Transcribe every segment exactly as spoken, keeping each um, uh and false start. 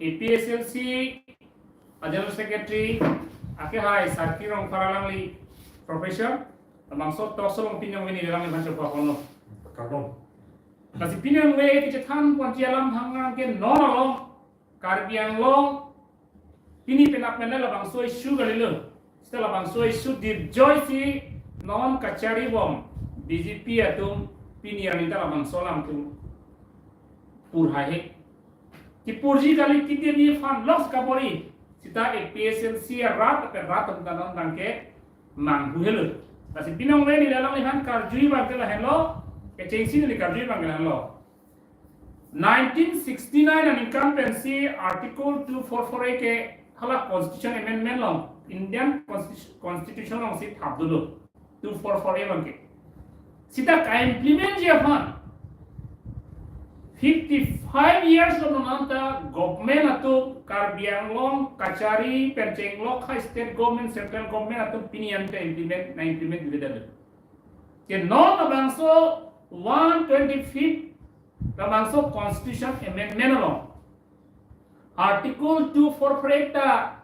APHLC a General Secretary, akehai Sarki Rongphar alangli profession, labangso talk show along pini along neli alangliphan chokpa ponlo. Kardom. Lasi pini along neli kachethan ponji alam hang ke non along Karbi Anglong pini penap pen labangso issue kalilo. Seta labangso issue dipjoisi non kachari bom BJP atum pini arni ta labangso alam atum pur haihe. Kipurji kali kidip aphan lok kabor-i. Seta APHLC arat pen rat atum ta non abangke manghu helo. Lasi pini along neli alangliphan karjuji abangke lahenlo, kechengsi neli karjuji abangke lahenlo. Nineteen sixty-nine aningkan pensi Article two four four A ke hala Constitution Amendment along, Indian Constitu-, Constitution alongsi thapdunlo, two four four A abangke. Seta ka-implement ji aphan fifty-five years lo nonanta government atum, Karbi Anglong kachari pen chenglok hai state government, central government atum pini an ta implement, na-implement dule detlo. Ke non labangso one twenty-fifth labangso Constitution Amendment along Article two four four A ta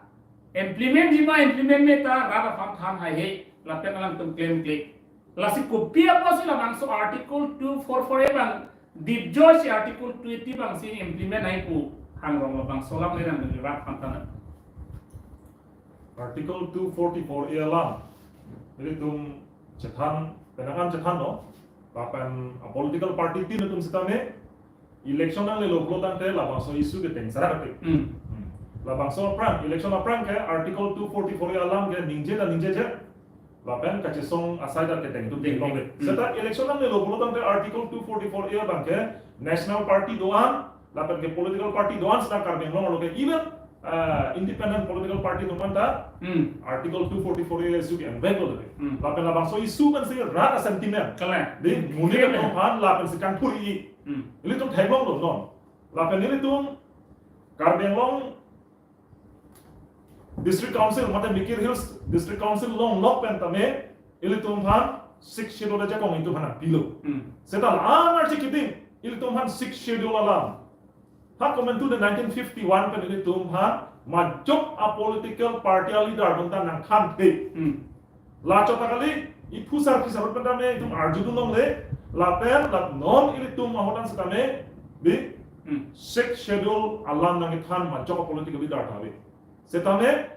implement ji ma implement me ta rat aphan than haihe, lapen alangtum klemkle. Lasi kopi apotsi labangso Article two four four A abang dipjoisi Article two eighty abangsi implement haipu hangrong labangso alam le nang rat aphan than. Article two forty-four A alam ilitum chethan, penang an chethanlo, lapen a political party tin atum sitame election nanglelo pulo tangte labangso issue ke tengsarak ati. Hmm. Hmm. Labangso aphrang, election aphrang ke Article two forty-four A alam ke ningje ta ningjeje, lapen kachesong asai ta keteng atum Teng, tenglong teng. de. Hmm. Seta election nanglelo pulo tangte Article two forty-four A abangke national party do-an, lapen ke political party do-an seta Karbi Anglong arlo ke even, ah, independent political party atum anta Hmm. Article two forty-four A issue ke-en veklo lake. Hmm. Lapen labangso issue pensi rat a-sentiment. Kalang. Di, monit Kalang. atum aphan lapensi kangthur-i. Hmm. Ilitum theklonglo non. Lapen ilitum Karbi Anglong District Council, mate Mikir Hills District Council along lok pen tame ilitum aphan Sixth Schedule ajakong ilitum aphan pilo. Hmm. Seta la-an arche kiting ilitum aphan Sixth Schedule alam ha komantu de nineteen fifty-one pen ilitum aphan majok a political party a leader atum ta nangthanthe. Hmm. Lachot ta kali, iphu sar phisar pen tame itum arjudun longle, lapen la non ilitum ahotan setame, di, Hmm. Sixth Schedule alam nangkethan majok a political leader ta ave. Setame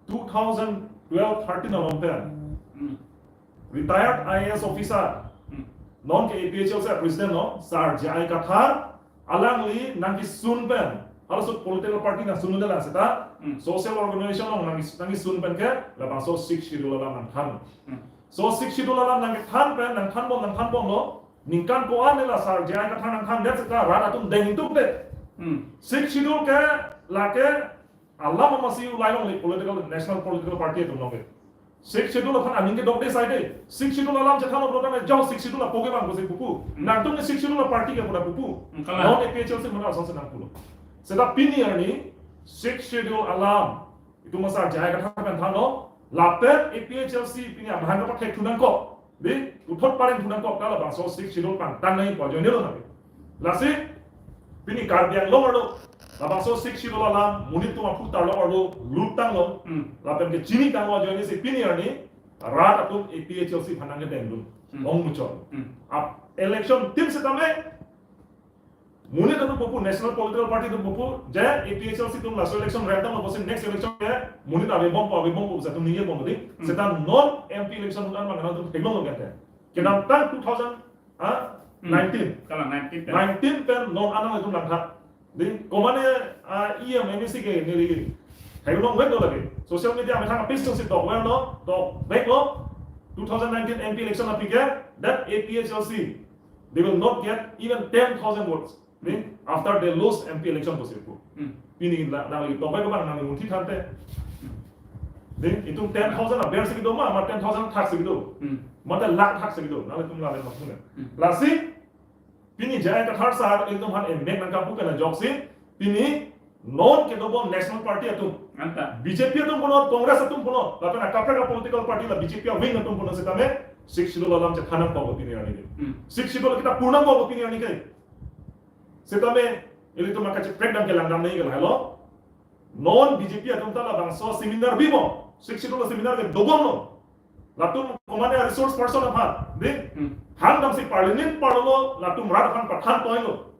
two thousand twelve thirteen along pen, Hmm. retired I A S officer, Hmm. non ke APHLC president lo, Sir J I Kathar, alangli nangkesun pen, halaso political party nangsun-un-e lang seta, Hmm. social organization along nang, nangkesun pen ke, labangso Sixth Schedule alam nangthan. Hmm. So Sixth Schedule alam nangthan pen, nangthanbom, nangthanbomlo, ningkan ko-an le la Sir J I Kathar nangthandet seta, rat atum deng ingtukde. Hmm. Sixth Schedule ke, lake, alam amatsi ulai longle political, national political party atum along ke. Sixth Schedule aphan aning kedokde saide. Sixth Schedule alam chethanlo pulo tangte jao Sixth Schedule apo kevang pusi pupo. Hmm. Nangtum ke Sixth Schedule a party ke pu ta pupo. Hmm, kalang. Non APHLC mena asonsi nangpulo. Seta pini arni Sixth Schedule alam itum Sir J I Kathar pen thanlo. Lapen APHLC pini abahang kapathek thu nangkok. Di, puthot pareng thu nangkok ta labangso Sixth Schedule pangtang nangji pu ajoinelo nang. Lasi, pini Karbi Anglong arlo, labangso Sixth Schedule alam, monit atum aphu tarlo arlo, lut tanglo, Hmm. lapen ke chini tanglo ajoinesi pini arni, rat atum APHLC aphan nangkedengdun, Hmm. ongmuchot. Hmm. Ap election tim setame, monit atum pupo, national political party atum pupo, je APHLC atum laso election rem tanglo pusi next election ke monit avebompo, avebompo, seta atum ningjebom di. Hmm. Seta non MP election atum man atum theklonglo kante. Kedamtang two thousand, ah, Hmm. nineteen. Kalang nineteen pen. Nineteen pen non anang itum langtha. Di, komane, ah, EM, MAC ke neli theklongveklo lake. Social media methang a-page alongsi tokverlo, tokveklo. Two thousand nineteen MP election aphi ke, that APHLC, they will not get even ten thousand votes. Di, after they lose MP election pusi pu. Hmm. Pini la, nangli tokvek abang nangli munthi thante. Di, itum ten thousand aber si kedo ma, ma ten thousand thak si kedo. Hmm. Mate lakh thak si kedo, nanglitum la le maksudnya. Hmm. Lasi, pini J I Kathar sir, itum aphan emek nangkapu pen ajoksi, pini non kedobom national party atum. Anta. BJP atum punon, Congress atum punon, lapen akaprek a political party la BJP a wing atum punon setame, Sixth Schedule alam chethan nangkok pini arni ke. Hmm. Sixth Schedule kita pur nangkok pini arni ke. Setame, Ilitum akacheprek dam ke langdam nangji ke lahelo. Non B J P atum ta labangso seminar bibom. Sixth Schedule seminar ke dobomlo. Latum komatne resource person aphan, dei? Hmm. Hang damsi parliament parlo, latum rat aphan pathan toilo.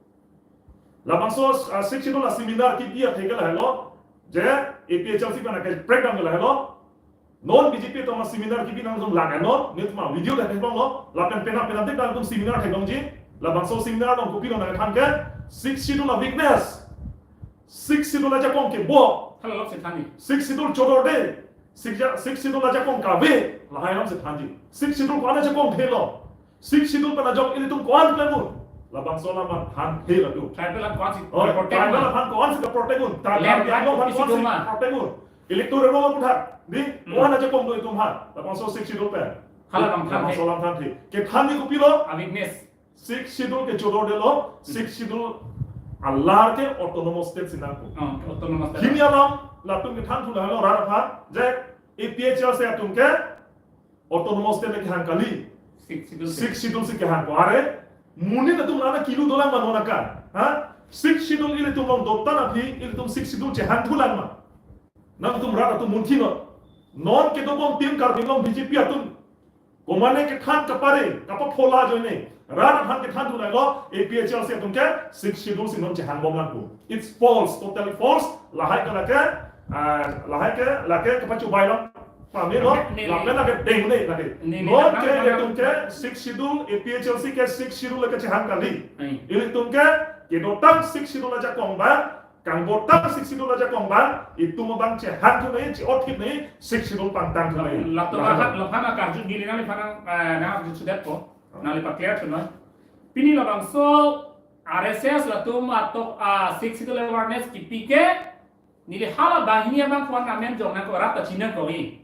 Labangso, ah, Sixth Schedule seminar kebi athe ke lahelo. Je A P H L C pen akacheprek dam ke lahelo. Non B J P atum seminar kebi nangtum lang non, netum video dak theklonglo, lapen penap penapdik nangtum seminar theklongji, labangso seminar along kopilo nangthan ke, Sixth Schedule a-weakness, Sixth Schedule ajakong kebo, Hala lok si thanji. Sixth Schedule chodorde, Sixth, Sixth Schedule ajakong kave, lahai alamsi thanji. Sixth Schedule ko-an ajakong thelo, Sixth Schedule pen ajok ilitum ko-an klem un, labangso alam aphan thelo tu. Tribal aphan ko-ansi Oh, protect tribal ma? Aphan ko-ansi protect un, Land Karbi Anglong aphan ko-ansi doma? Protect un. Electoral roll aputhak, dei, Hmm. ko-an ajakong do itum aphan, labangso Sixth Schedule pen. Hala abang than Labangso the. Alam than the. Kethanji kopilo, A-weakness. Sixth Schedule ke chodordelo, Sixth Schedule alar ke autonomous state si nangpo. Oh, autonomous state. Hini alam, latum kethan thu lahelo rat aphan, je A P H L C atum ke autonomous state le kehang kali. Sixth Schedule. Sixth Schedule si kehang ko. Are, monit atum la-an akilu dolang ma non akan. Ha? Sixth Schedule ilitum along dottan aphi, ilitum Sixth Schedule chehang thulang ma? Nangtum rat atum munthi non. Non kedobom tim Karbi Anglong B J P atum. Komatne kethan kapare, kapaphola ajoine. Rat aphan kethan thu lahelo, A P H L C atum ke Sixth Schedule si non chehangbom nangpo. It's false, totally false. Lahai ke lake, ah, lahai ke lake kapachubai lo. Pamelo, Ne, ne, lapen lake deng ne lake. Ne, ne, Non ne, ke ne, ne, ilitum ke Sixth Schedule, A P H L C ke Sixth Schedule le kachehang kali. Ai. Ilitum ke kedotang Sixth Schedule ajakong abang, kangbotang Sixth Schedule ajakong abang, itum abang chehang thu nangji, che-ot thip nangji, Sixth Schedule pangtang thu nangji. Latum Lahat. Aphan, lahat aphan akarju neli nangliphan, eh, nang arju sudet ko, Oh. nangli pa-clear thu non. Pini labangso R S S latum atok, ah, Sixth Schedule awareness kipi ke, neli hala banghini abang ko-an amen jong nangkok, rat ta chini nangkok i.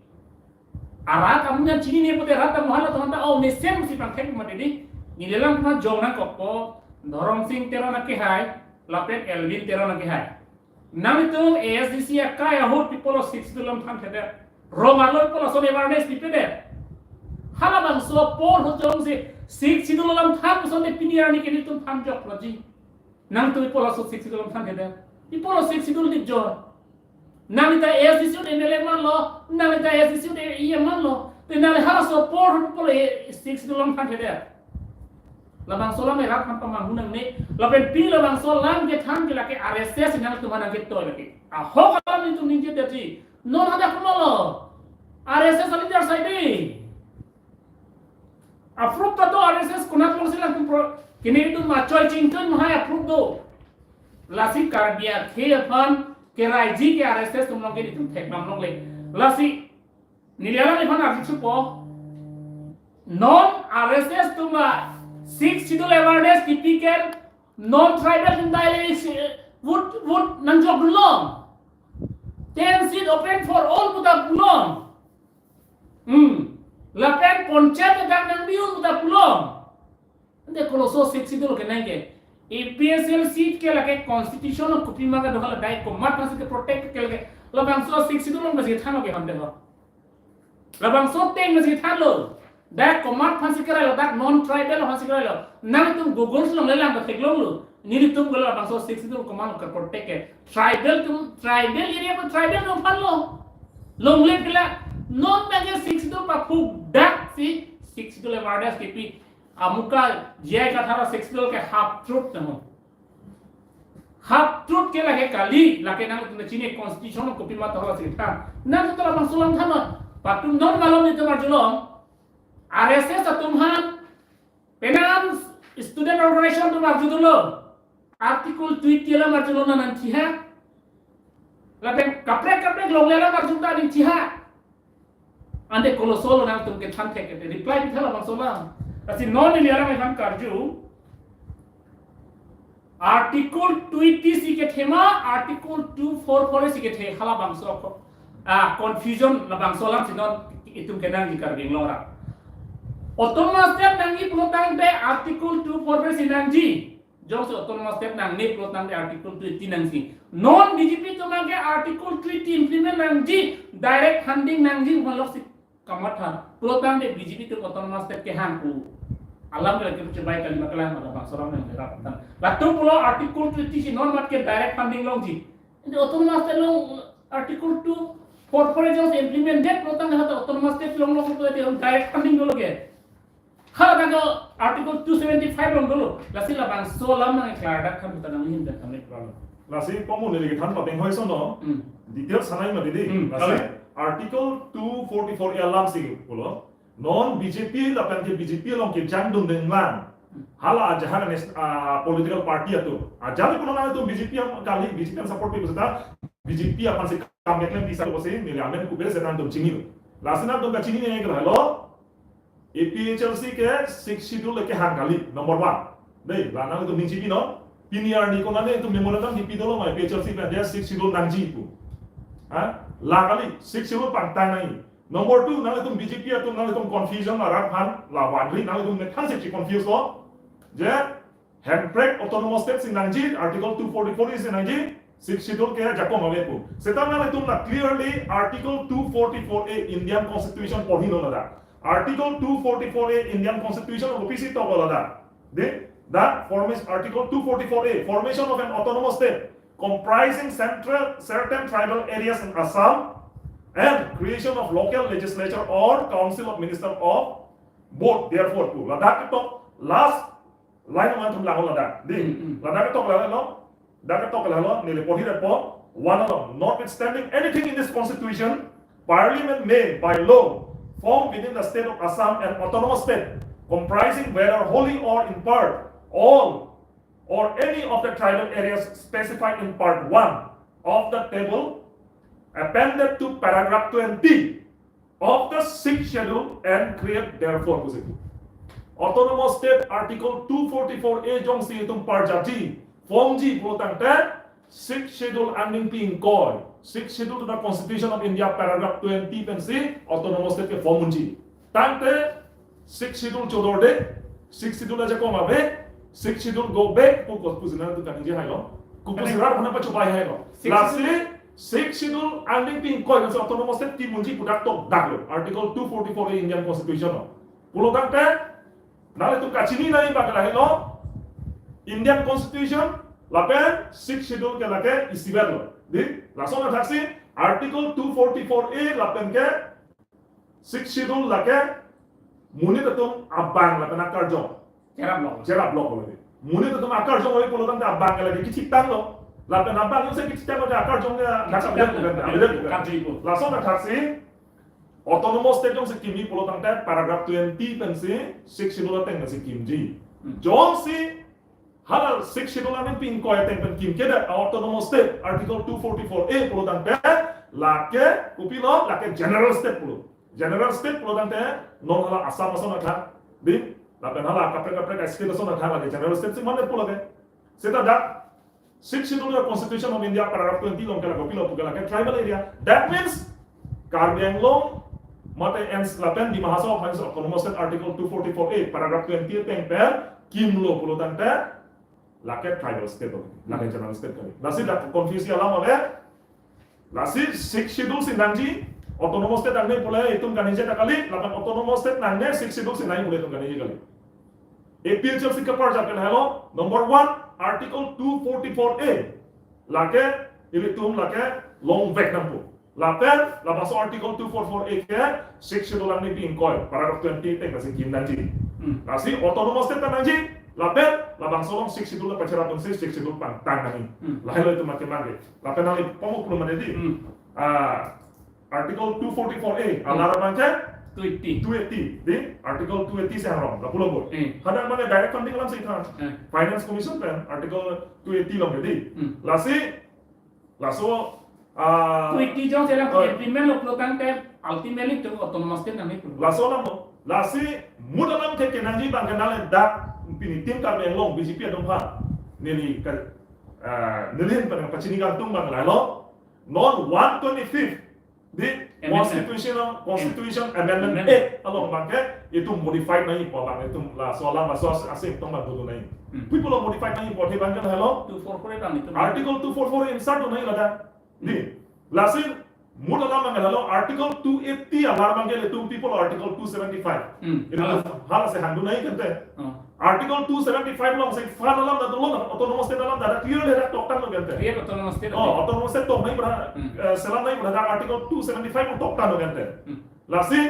Arat amen chinine pute rat ta mohal atum ta, oh, mesen si pangthek mati di. Neli alam aphan jong nangkokpo, Dhorom Sing Teron akehai, lapen Elwin Teron akehai. Nanglitum A S D C akai ahut pi pulo Sixth Schedule alam thanthedet? Rong arlo pi pulo ason awareness pipedet? Halabangso apor ahut jongsi Sixth Schedule alam than ason te pini arni ke nelitum than joklo ji. Nangtum pi pulo ason Sixth Schedule alam thanthedet? Pi pulo Sixth Schedule dipjor? Nangli ta A S D C ahut M L A manlo, nangli ta A S D C ahut E M manlo. Te nangli halaso apor ahut pi pulo Sixth Schedule alam thanthedet? Labangso alam rat aphan pamanghu nangne, lapen pi labangso alam kethan ke lake R S S nangtum aphan nangketoi lake. Ahok alam nelitum ningjedetji. Non hadak komatlo? R S S a-leader sai dei. A-proof ta do, R S S konat alongsi nangtum pro, kene itum machoi chingtun mahai a-proof do. Lasi Karbi akhei aphan keraiji ke R S S atum along ke nelitum thekdam longle. Lasi neli alangliphan arju thupo. Non R S S atum la Sixth Schedule awareness kipi ke non-tribal atum ta ili si, vote, vote nangjokdunlong. Ten seat open for all puta pulong. Hmm. Lapen panchayat adak nangbi-un puta pulong. Ante koloso Sixth Schedule kenang ke. A P H L C ke lake constitution along kopima kedo, hala dai komat aphansi ke-protect ke lake. Labangso Sixth Schedule along besi thanlo ke hande ho. Labangso ateng besi thanlo. Dak komat aphansi kerailo, dak non-tribal aphansi kerailo. Nangtum Google along lelang ta theklonglo. Nelitum Google labangso Sixth Schedule komat ke-protect ke. Tribal atum, tribal area pu tribal atum aphanlo. Longle pila, non abang ke Sixth Schedule paphuk dak si Sixth Schedule awareness kipi. Amuka J I Kathar Sixth Schedule ke half truth nang. Half truth ke lake kali, lake nangtum chini constitution kopima ta hala si than. Nangtum labangso alam than non. Patun non malom nelitum arjulong. R S S atum aphan, penang student organization atum arjudunlo. Article twenty alam arjulong nangthiha. Lapen kaprek kaprek longle alam arjun ta nangthiha. Ante koloso lo nangtum kethan thek ke reply pitha labangso alam. Lasi non neli alangliphan karju. Article twenty si kethe ma, Article two four four si kethe, halabangso ko. Ah, confusion labangso alam si non itum kenangji Karbi Anglong arat. Autonomous state nangji pulotangte Article two four four si nangji. Jongsi autonomous state nangne pulotangte Article twenty nangji. Non B J P atum abang ke Article twenty implement nangji, direct funding nangji, malok si kamatha. Pulotangte B J P atum autonomous state kehang pu. Alam ke lagi percebai kali makalah maka bangsa orang yang berap. Latum pulo Article two eighty si non mat ke direct funding longji. Jadi autonomous state along Article two forty-four jong implement det pulo tangte autonomous state along long pulo dia direct funding dolo ke. Hala tangte Article two seventy-five along dolo. Lasi labangso alam nang klardak kan putar nang hin dak kami pulo. Lasi komun ini kita than pating hoi sono. Hmm. Detail sanai ma didi. Hmm, Lasi kali. Article two forty-four A alam si pulo. Non B J P lapen ke B J P along kejang dun denglang. Hala ajahak anes, ah, political party atum. Ajahak pulo nangtum B J P yang kali, B J P yang support pi pusita, B J P aphan si kam keklem bisa ko si, neli amen kubel se nangtum chini. Lasi nangtum kachini ne ke lahelo, A P H L C ke Sixth Schedule kehang kali, number one. Dei, la nangtum ning chipi no. Pini arni konat nangtum memorandum kipi dolo ma A P H L C pen dia Sixth Schedule nangji pu. Ha? La kali, Sixth Schedule pangtang nangji. Number two, nanglitum B J P atum nanglitum confusion la rat aphan la vanri nanglitum methang si confuse lo. Je, Hemprek autonomous state si nangji, Article two forty-four A si nangji, Sixth Schedule ke ajakong ave pu. Seta nanglitum la clearly Article two forty-four A Indian Constitution porhi lo ladak. Article two forty-four A Indian Constitution of P C talk lo ladak. The, that formation, Article two forty-four A, formation of an autonomous state comprising central, certain tribal areas in Assam and creation of local legislature or council of minister of both, therefore, pu. Ladak ketok last line nangtum lang ladak. Di, Hmm, hmm. Ladak ketok lang lo. Ladak ketok lang lo, neli porhi dak po. One along, notwithstanding anything in this constitution, Parliament may, by law, form within the state of Assam an autonomous state, comprising whether wholly or in part, all or any of the tribal areas specified in Part one of the table appended to paragraph twenty of the Sixth Schedule and create therefore, pusi. Autonomous State Article two forty-four A jongsi itum parjatji, formji pulo tangte, Sixth Schedule angdengpi ingkoi, Sixth Schedule to the Constitution of India paragraph twenty pensi autonomous state ke form unji. Tangte Sixth Schedule chodorde, Sixth Schedule ajakong ave, Sixth Schedule go back pu ko pusi nangtum kaningje hai lo. Ko pusi Correct. Rat hana pachubai hai lo. Sixth Lasi Schedule. Sixth Schedule angdengpi ingkoi kan autonomous state kim unji pu dak tokdak lo. Article two forty-four A Indian Constitution lo. Pulo tangte, nanglitum kachini nai bak lahelo, Indian Constitution lapen Sixth Schedule ke lake isivet lo. Di, lason athaksi Article two forty-four A lapen ke Sixth Schedule lake monit atum abang lapen akarjong. Cherap lo. Cherap lo kali. Monit atum akarjong kali pulo tangte abang ke lake kechitang lo. Lapen abang yang se kechitang lo akarjong ke nasa Kechitang beda lo. Beda beda. Karjong ipo. Lason athaksi autonomous state jongsi kimji pulo tangte paragraph twenty pensi Sixth Schedule ateng pensi kimji. Hmm. Jongsi hala Sixth Schedule angdengpi ingkoi ateng pen kimkedet autonomous state Article two forty-four A pulo tangte lake kopilo lake general state pulo. General state pulo tangte non hala Assam ason athak di lapen hala kaprek kaprek state ason athak lake general state si mane pulo ke. Seta dak Sixth Schedule of Constitution of India paragraph twenty along ke lake kopilo pu ke lake tribal area. That means Karbi Anglong mate N C lapen Dima Hasao aphan si autonomous state Article two forty-four A paragraph twenty ateng pen kimlo pulo tangte lake tribal state lo, lake general state kali. Lasi dak confusion alam ave. Lasi Sixth Schedule si nangji, autonomous state nangne pule itum kaningje ta kali, lapen autonomous state nangne Sixth Schedule si nangji pule itum kaningje kali. A P H L C kaparjat ke lahelo, number one, Article two forty-four A. Lake, ilitum lake, longvek nangpo. Lapen, labangso Article two forty-four A ke, Sixth Schedule angdengpi ingkoi, paragraph twenty ateng pensi kim nangji. Hmm. Lasi autonomous state ta nangji, lapen, labangso along Sixth Schedule ta pacherap pensi, Sixth Schedule pangtang nangji. Hmm. Lahelo itum make make. Lapen nangli pamuk pulo mane di. Hmm. Ah, Article two forty-four A, Hmm. alar abang ke Two eighty. Two eighty, di, Article two eighty si hangrong, lapulo bo. Hmm. Hadak mane direct funding alam si than. Hmm. Finance Commission pen, Article two eighty along ke di. Hmm. Lasi, laso, ah, Two eighty jongsi alam oh. implement lo pulo tangte, ultimately to autonomous state nangne pulo. Laso alam lo, lasi, mut alam ke kenangji abang ke nangli dak, pini tim Karbi Anglong, B J P atum aphan. Neli ke, ah, neli hin pen pachini kangtung abang lahelo. Non one twenty-fifth di Amendment. Constitutional, Constitution Amendment Amendment. Act along abang ke itum modified nangji pu abang itum laso alam laso as-, asing tong abang dulu nangji. Hmm. Pi pulo modified nangji pu abang ke lahelo. Two forty-four A abang itum. Article two forty-four insert dun nangji ladak. Di. Hmm. Lasi Mut alam abangke lalo Article two eighty alar abangke ilitum people Article two seventy-five. Hmm, Ilitum halo. Hala si hangdun nangji kante. Oh. Article two seventy-five along si phan alam ta dolo, autonomous state alam ta clearly dak toktanglo kante. Clear autonomous state. Oh, autonomous state tok nangji pura, Hmm. eh, selam nangji pura dak Article two seventy-five along toktanglo kante. Hmm. Lasi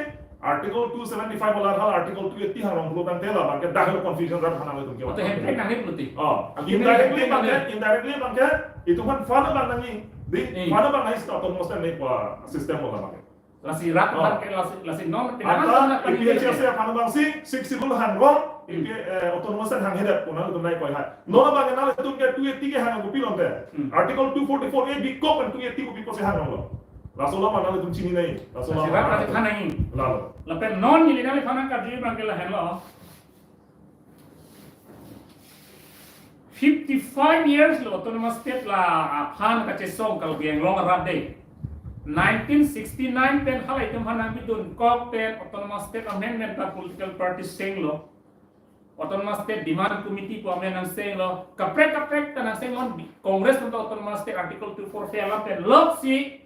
Article two seventy-five alar hal Article two eighty hang rong pulo kante la abangke dak lo confusion rat hana ilitum ke. Atau hemprek nangji pulote. Oh, Agreement indirectly hemprek abangke, nangji. Indirectly abangke, itum aphan phan abang nangji, di, Hmm. phan abang nangji seta autonomous state nangji pu system lo abangke. Lasi rat Oh. abangke lasi, lasi non Ata penang APHLC aphan abang si, Sixth Schedule hang rong, Hmm. ipi, eh, autonomous state hanghedet pu nangtum nangkoi hai. Non abangke nanglitum ke two eighty ke hang kopi longte. Hmm. Article two forty-four A bikok pen two eighty kopi pusi hang ronglo. Laso alam nanglitum chini nangji. Laso alam Lasi rat nanglitum lasi than nangji. Lalo. Lapen non neli nangliphan nangkarju abangke lahenlo. Fifty-five years lo autonomous state la aphan kachesong Karbi Anglong arat de. Nineteen sixty-nine pen hala itum aphan nangpidunkok pen autonomous state amendment ta political party chenglo. Autonomous state demand committee pu amen nangchenglo. Kaprek kaprek ta nangchenglo. Congress atum ta autonomous state article two four five alam pen loksi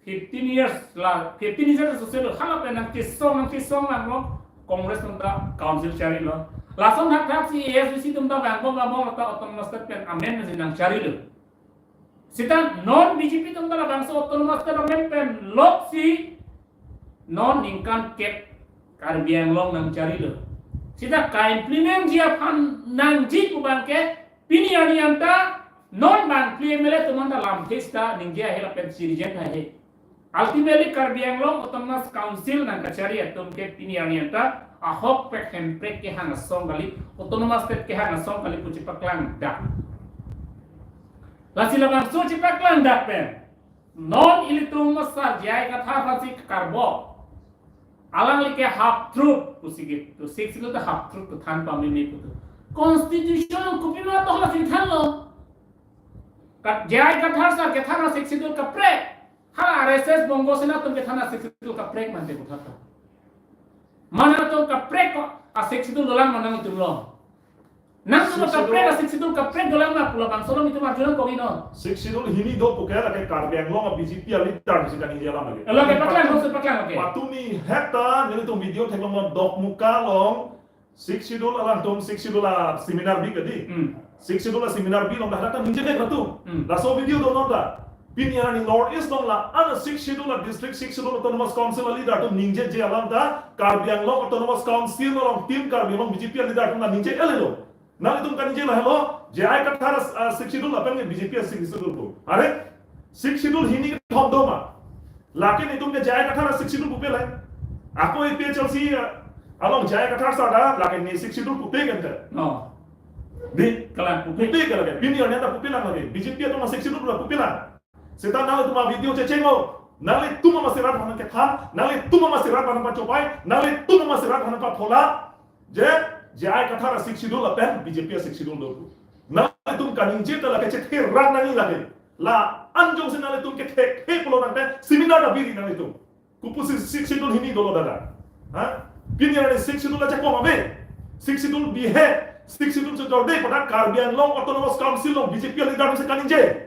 fifteen years la, fifteen years sose lo hala pen nangchesong, nangchesong nanglo, Congress atum ta council charilo. Lason hakthaksi ASDC atum ta vangpo vangpo ta autonomous state pen amendment si nangcharilo. Seta non BJP atum ta labangso autonomous state amendment pen loksi non ningkan kep Karbi Anglong nangcharilo. Seta ka-implement ji aphan nangji pu abangke pini arni anta non bang phli MLA atum anta lamthe seta ningje ahe lapen citizen ahe. Ultimately Karbi Anglong Autonomous Council nangkachari atum ke pini arni anta ahokpet hemprek kehang asong kali, autonomous state kehang asong kali pu chepaklang dak. Lasi labangso chepaklang dak pen non ilitum asar J I Kathar aphansi karbok. Alangli ke half truth pusi ke, to Sixth Schedule ta half truth kethan pameme putu. Constitution along kopima toh lasi thanlo. Kat J I Kathar asar kethan a-Sixth Schedule kaprek. Hala RSS Bongo Sena atum kethan a-Sixth Schedule kaprek mante puthot ta. Mane atum kaprek ko a-Sixth Schedule dolang ma nangtum lo. Nangtum Sixth Schedule kaprek a-Sixth Schedule kaprek dolang ma pu labangso along itum arjulong kogi no. Sixth Schedule hini do puke lake Karbi Anglong a-BJP a-leader si kaningje alam lake. Lake paklang, langsung paklang, oke. Patumi heta nelitum video theklong Dokmoka along Sixth Schedule alangtum Sixth Schedule a-seminar bi kedi. Hmm. Sixth Schedule a-seminar bi along dak dak ningje kek ratu. Hmm. Laso video do non ta. Pini arni North East along la-an a-Sixth Schedule a-district, Sixth Schedule Autonomous Council a-leader atum ningjeje alam ta Karbi Anglong Autonomous Council along team Karbi Anglong BJP a-leader atum ningje-et lo. Nanglitum kaningje lahelo, J I Kathar a-Sixth Schedule lapen BJP a-Sixth Schedule pu. Are, Sixth Schedule hini kethom do ma. Lake nelitum ke J I Kathar a-Sixth Schedule pupe le. Ako APHLC along J I Kathar asar ta lake ne Sixth Schedule pupe kente. No. Di? Kalang pupe. Pupe ke lake. Pini arni anta pupe lang lake. BJP atum a-Sixth Schedule pu la pupe lang. Seta nanglitum a-video chechenglo. Nanglitum amatsi rat aphan kethan. Nanglitum amatsi rat aphan pachopai. Nanglitum amatsi rat aphan pathola. Je, J I Kathar a-Sixth Schedule lapen BJP a-Sixth Schedule do pu. Nanglitum kaningje ta lake chethe rat nangji lake. La-an jongsi nanglitum kethek the pulo tangte seminar ta biri nanglitum. Kopusi Sixth Schedule hini dolo dada. Ha? Pini arni Sixth Schedule la chekong ave. Sixth Schedule bihe, Sixth Schedule chojorde pada Karbi Anglong Autonomous Council along BJP a-leader atumsi kaningje.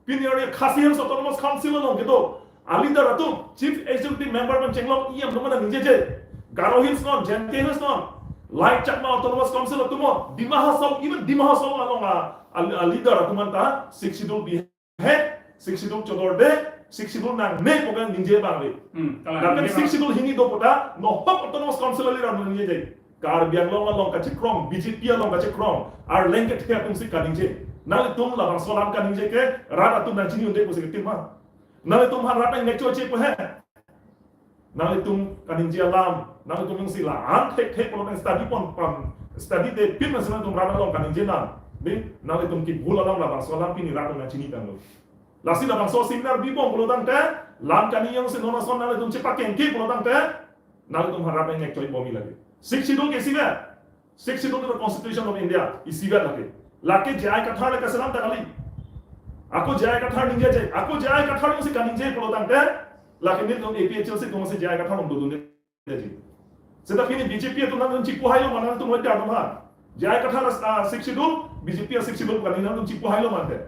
Pini arni Khasi Hills Autonomous Council along kedo a-leader atum, Chief Executive Member pen chenglok E M atum nangingjeje. Garo Hills non, Jaintia Hills non, Light Chakma Autonomous Council atum non, Dima Hasao, even Dima Hasao along a, a, a-leader atum anta Sixth Schedule bihe, Sixth Schedule chodorde, Sixth Schedule nangne pu kaningje abang le. Hmm, kalang. Lapen ningje Sixth abang. Schedule hini do pu ta, nohok Autonomous Council a-leader atum ningjeje. Karbi Anglong along kachekrong, BJP along kachekrong, Arleng kethe atumsi kaningje. Nanglitum labangso alam kaningje ke, rat atum nangchini un-e pusi ketim ma. Nanglitum aphan rat nangmek choche pu he. Nanglitum kaningje alam, nanglitum jongsi la-an thekthe pulo tang study pon pam, study de pin nangsi nanglitum rat along kaningje nang. Di, nanglitum kibul alam labangso alam pini rat atum nangchini tanglo. Lasi labangso seminar bibom pulo tangte, lam kani jongsi non ason nanglitum chepakengke pulo tangte, nanglitum aphan rat nangmek choi bomji lake. Sixth Schedule ke isivet. Sixth Schedule to the Constitution of India. Isivet lake. Lake J I Kathar le kaselam ta kali. Ako J I Kathar ningjeje. Ako J I Kathar jongsi kaningje pulo tangte, lake nelitum APHLC atumsi J I Kathar along dodunde ji. Seta pini BJP atum nangtum chipu hailo ma nangtum hoite atum ha. J I Kathar a-Sixth Schedule, BJP a-Sixth Schedule kani nangtum chipu hailo mante.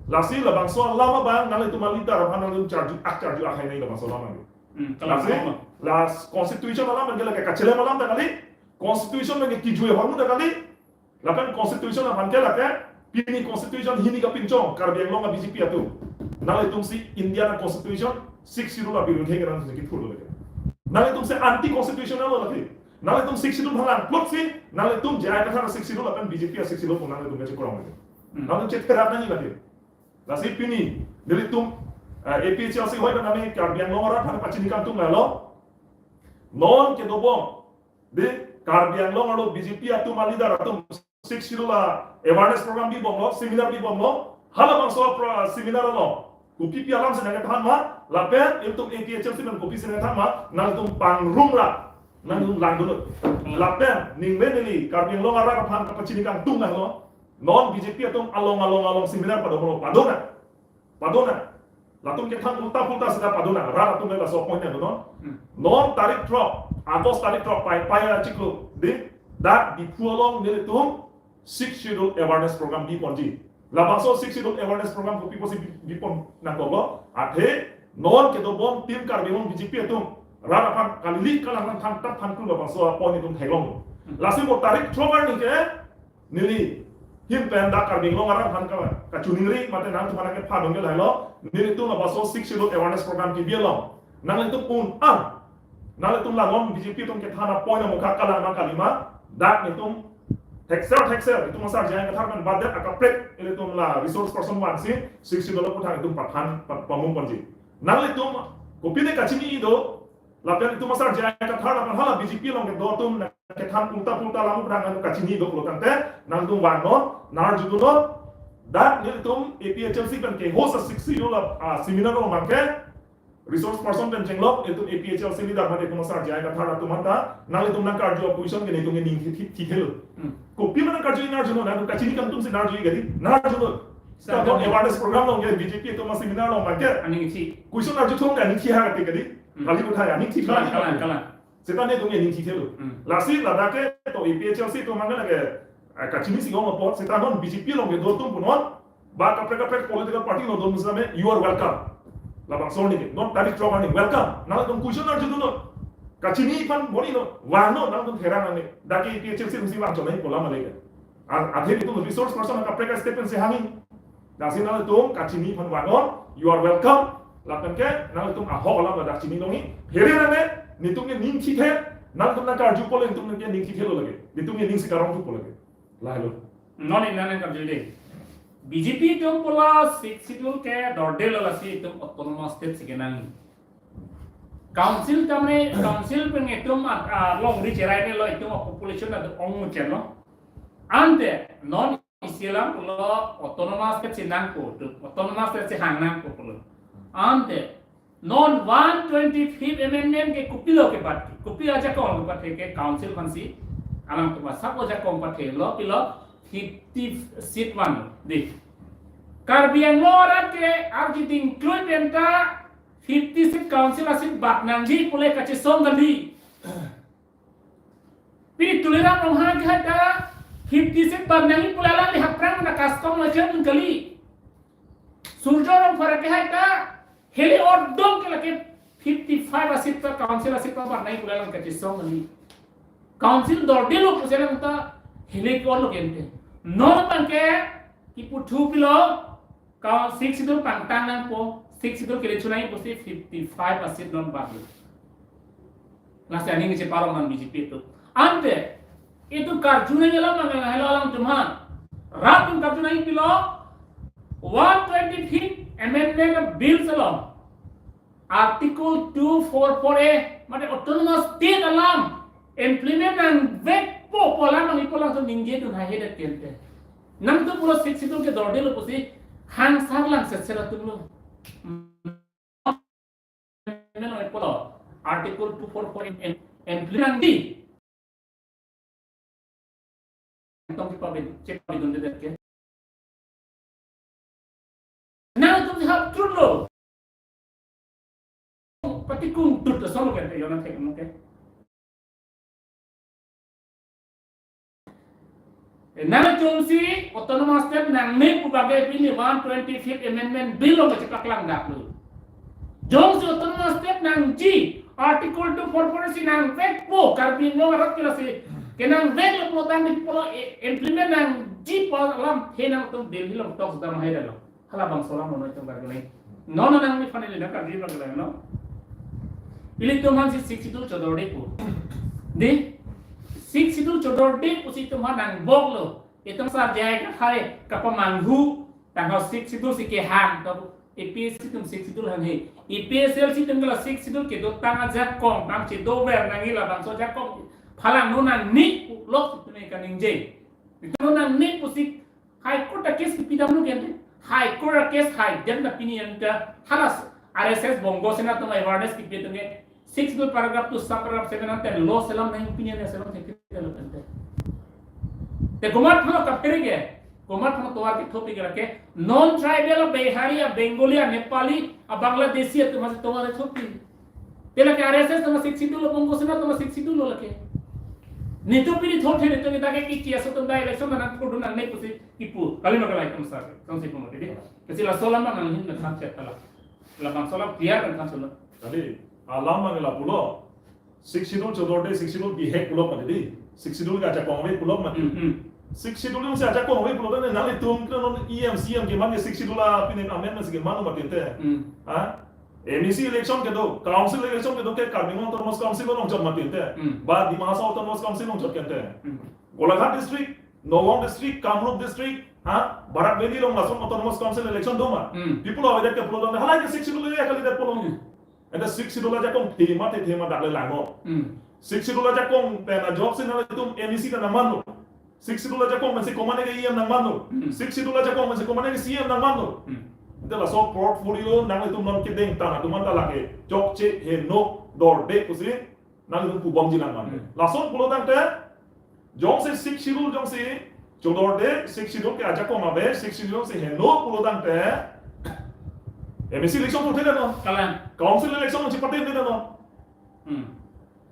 Lasi labangso alam abang nanglitum a-leader aphan nanglitum charju ak charju ak hai nai labangso alam abang. Hmm, kalau Lasi sama. La constitution alam abang ke lake kachelem alam ta kali. Constitution abang ke kijui ahormu ta kali. Lapen constitution aphan ke lake pini constitution hini kapinchong Karbi Anglong a-B J P atum. Nanglitum si India a-constitution sixth schedule a-bill ke nang si kithur lo lake. Nanglitum si anti constitutional lo lake. Nanglitum sixth schedule aphan langplot si, nanglitum J I Kathar sixth schedule lapen B J P a-sixth schedule pun nanglitum kachekrong lake. Hmm. Nanglitum chetherak nangji lake. Lasi pini, nelitum, eh, A P H L C hoi kan nami Karbi Anglong arat aphan pachini kangtung lalo. Non kedobom, di Karbi Anglong arlo B J P atum a-leader atum sixth schedule a-awareness program bibomlo, seminar bibomlo, halabangso pro-, seminar lo. Kopi pi alam si nangkethan ma, lapen ilitum A P H L C pen kopi si nangkethan ma, nangtum pangrumra, nangtum langdunnon. Lapen, ningve neli, Karbi Anglong arat aphan kapachini kangtung lalo. Non B J P atum along along along seminar padonlo, padonang. Padonang. Latum kethan ulta pulta seta padonang. Rat atum le laso appointment do non. Hmm. Non tarik throk, August tarik throk, pai pai achiklo. Di, dak Diphu along nelitum sixth schedule awareness program biponji. Labangso sixth schedule awareness program kopi pusi bi-, bipon nangkoklo. Athe non kedobom tim Karbi Anglong B J P atum rat aphan kalili kalang nangthan tap than tu labangso appointment itum theklong. Hmm. Lasi mo tarik throk arni ke neli ahin pen dak Karbi Anglong arat aphan ka, kachiningri mate nangtum aphan kephadun ke lahelo, nelitum labangso sixth schedule awareness program kebi along nanglitum un-an, nanglitum la non B J P atum kethan a-point amokha kalang ma kalima, dak nelitum thekser thekser, itum asar J I Kathar pen badet akaprek, ilitum la resource person vangsi sixth schedule aputhak itum pathan pa-, pamung ponji. Nanglitum kopine kachini do, lapen itum asar J I Kathar lapen hala B J P along kedo atum kethan ulta pulta alam aphrang nang kachini doklo tangte, nangtum vangnon, nangarjudunnon, dak nelitum A P H L C pen ke-host a-sixth schedule a, a, seminar along abang ke, resource person pen chenglok, itum A P H L C leader mate itum asar J I Kathar atum anta, nanglitum nangkarju a-question ke nelitum ke ning thi, thi, thithelo. Hmm. Kopi ma nangkarju nangarjunnon, nangtum kachini kangtung si nangarju kali, nangarjunnon. Sa Kadokave awareness program along ke, B J P atum a-seminar along abang ke. Aning thi. Question arjuthong ke aning thi ha kati kali. Hmm. Kali ko thai aning thi Kalang, kalang, kalang. Seta nelitum ke ning thithelo. Hmm. Lasi ladak ke to A P H L C atum abang ke lake, eh, kachini si ong apot, seta non B J P along kedo atum punon, ba kaprek kaprek political party along do musame, you are welcome. Labangso arni ke, non tarik throk arni, welcome. Nangtum question arjudunnon. Kachini aphan boni non, vangnon, nangtum therang nang ne. Dak ke A P H L C atum si vangchot nangji pu alam ma le ke. A, athe itum resource person kaprek a-step pen si hangji. Lasi nangtum kachini aphan vangnon, you are welcome. Lapen ke nangtum ahok alam ladak chini longji. Phere nang ne, nelitum ke ning thithe, nangtum nangkarju pule nelitum ke ning thithelo lake. Nelitum ke ning si karongthupo lake. Lahelo. Non in nang karju de. B J P atum pu la sixth schedule ke dordelo, lasi itum autonomous state si kenang. Council tamne, council pen itum at, ah, longri cherai nelo, itum a-population adung muchotlo. Ante non isi alam pulo autonomous state si nangpo, tu autonomous state si hang nangpo pulo. Ante non one twenty-fifth amendment ke kopilo kepat, kopi ajakong kepat ke council aphan si, alangtum asap ajakong pathelo, pilo fifty seat vanglo. Di. Karbi Anglong arat ke arji dingklui penta fifty seat council a-seat bat nangji pule kachesong kali. Pini Tuliram Ronghang ke hai ta fifty seat bat nangji pule alangli haprang na custom lo chepun kali. Surjo Rongphar ke hai ta heli odong ke lake fifty-five a-seat ta council a-seat ta bat nangji pule alang kachesong kali. Council dordelo pusi alang ta heli ke-olo kente. Non abang ke kipu thu pilo, ka sixth schedule pangtang nangpo, sixth schedule kele chunai pusi fifty-five a-seat non batlo. Lasi aning cheparong nang B J P atum. Ante, itum karju nangji alam abang helo alangtum ha. Rat atum karju nangji pilo, one twenty-fifth amendment of bills along. Article two four four A, mane autonomous state alam implement nangvekpo pu alam nangji pu alam atum ningjedun haihedet kente. Nangtum pulo sixth schedule ke dordelo pusi hangsar lang setset atumlo. Nang pulo Article two four four A im-, im-, implement nangji. Tong chepabin, chepabin dunde ke. Nangtum si hap trut lo. Patikung trut lo solo kan, yo nang thek mo ke. Nangchomsi Autonomous State nangne pu bage pini one twenty-fifth Amendment Bill along kachepaklang daklo. Jongsi Autonomous State nangji, Article two four four si nangvekpo, Karbi Anglong arat ke lasi kenangveklo pulotangte pulo, e, implement nangji pu alamthe nangtum Delhi along talks dam hai dalo. Halabangso alam mono itum karguni. Non non nangli aphan ili nangkargi bang lang non. Ilitum aphansi Sixth Schedule chodorde pu. Dei, Sixth Schedule chodorde pusi itum aphan nangboklo. Itum asar J I Kathar kapamanghu, tangka Sixth Schedule si kehang, to APHLC atum Sixth Schedule hanghe. APHLC atum ke la Sixth Schedule kedotang ajakong, bang chedover nangji labangso ajakong. Phalang non nangne pu lok itum kaningje. Itum nangne pusi High Court a case kipidamlo kente. High Court a case haidamta pini anta hala RSS Bongo Sena atum awareness kipi atum ke Sixth Schedule paragraph two sub paragraph seven ante law selam nang opinion ya selam thek thek lo kente. Te komat aphan kaphere ke, komat aphan tovar kethopik lake, non-tribal a Bihari, a Bengali, a Nepali, a Bangladeshi atum aphansi tovar thopik. Te lake RSS atum Sixth Schedule lo, Bongo Sena atum Sixth Schedule lo lake. Netum pini thothe netum kita ke kichi aso atum ta election nangthurdun nangne pusi kipu. Kali ma kalai atum sa, atum si pu mati dei. Kasi laso alam nanghin nangthan chet ta la. Labangso alam clear nangthan solo. Tadi, alam abang lapulo. Sixth Schedule chodorde, Sixth Schedule bihek pulo mati dei. Sixth Schedule ke ajakong ave pulo mati. Hmm, hmm. Sixth Schedule jongsi ajakong ave pulo tangte nanglitum ke non EM CEM keman ke Sixth Schedule a pini amendment si keman mati ante. Hmm. Ha? MAC election kedo, council election kedo ke Karbi Anglong Autonomous Council along chot mati ante. Hmm. Ba Dima Hasao Autonomous Council along chot ke ante. Hmm. Golaghat District, Nagaon District, Kamrup District, ha? Barak Valley along lason Autonomous Council election do ma. Hmm. People ave det ke pulo tangte halai ke Sixth Schedule area kalidet pulo. Hmm. Ante Sixth Schedule ajakong thema the thema dak le langnon. Hmm. Sixth Schedule ajakong pen ajoksi nanglitum MAC ta nangmanlo. Sixth Schedule ajakong pensi komatne ke EM nangmanlo. Hmm. Sixth Schedule ajakong pensi komatne ke CEM nangmanlo. Hmm. Ante laso portfolio nanglitum non kedengtan atum anta lake chokche heno dorde pusi nanglitum pubomji nangman. Hmm. Lason pulo tangte jongsi Sixth Schedule jongsi chodorde, Sixth Schedule ke ajakong ave, Sixth Schedule jongsi heno pulo tangte MAC election thurthe det non. Kalang. Council election nangchepate det non. Hmm.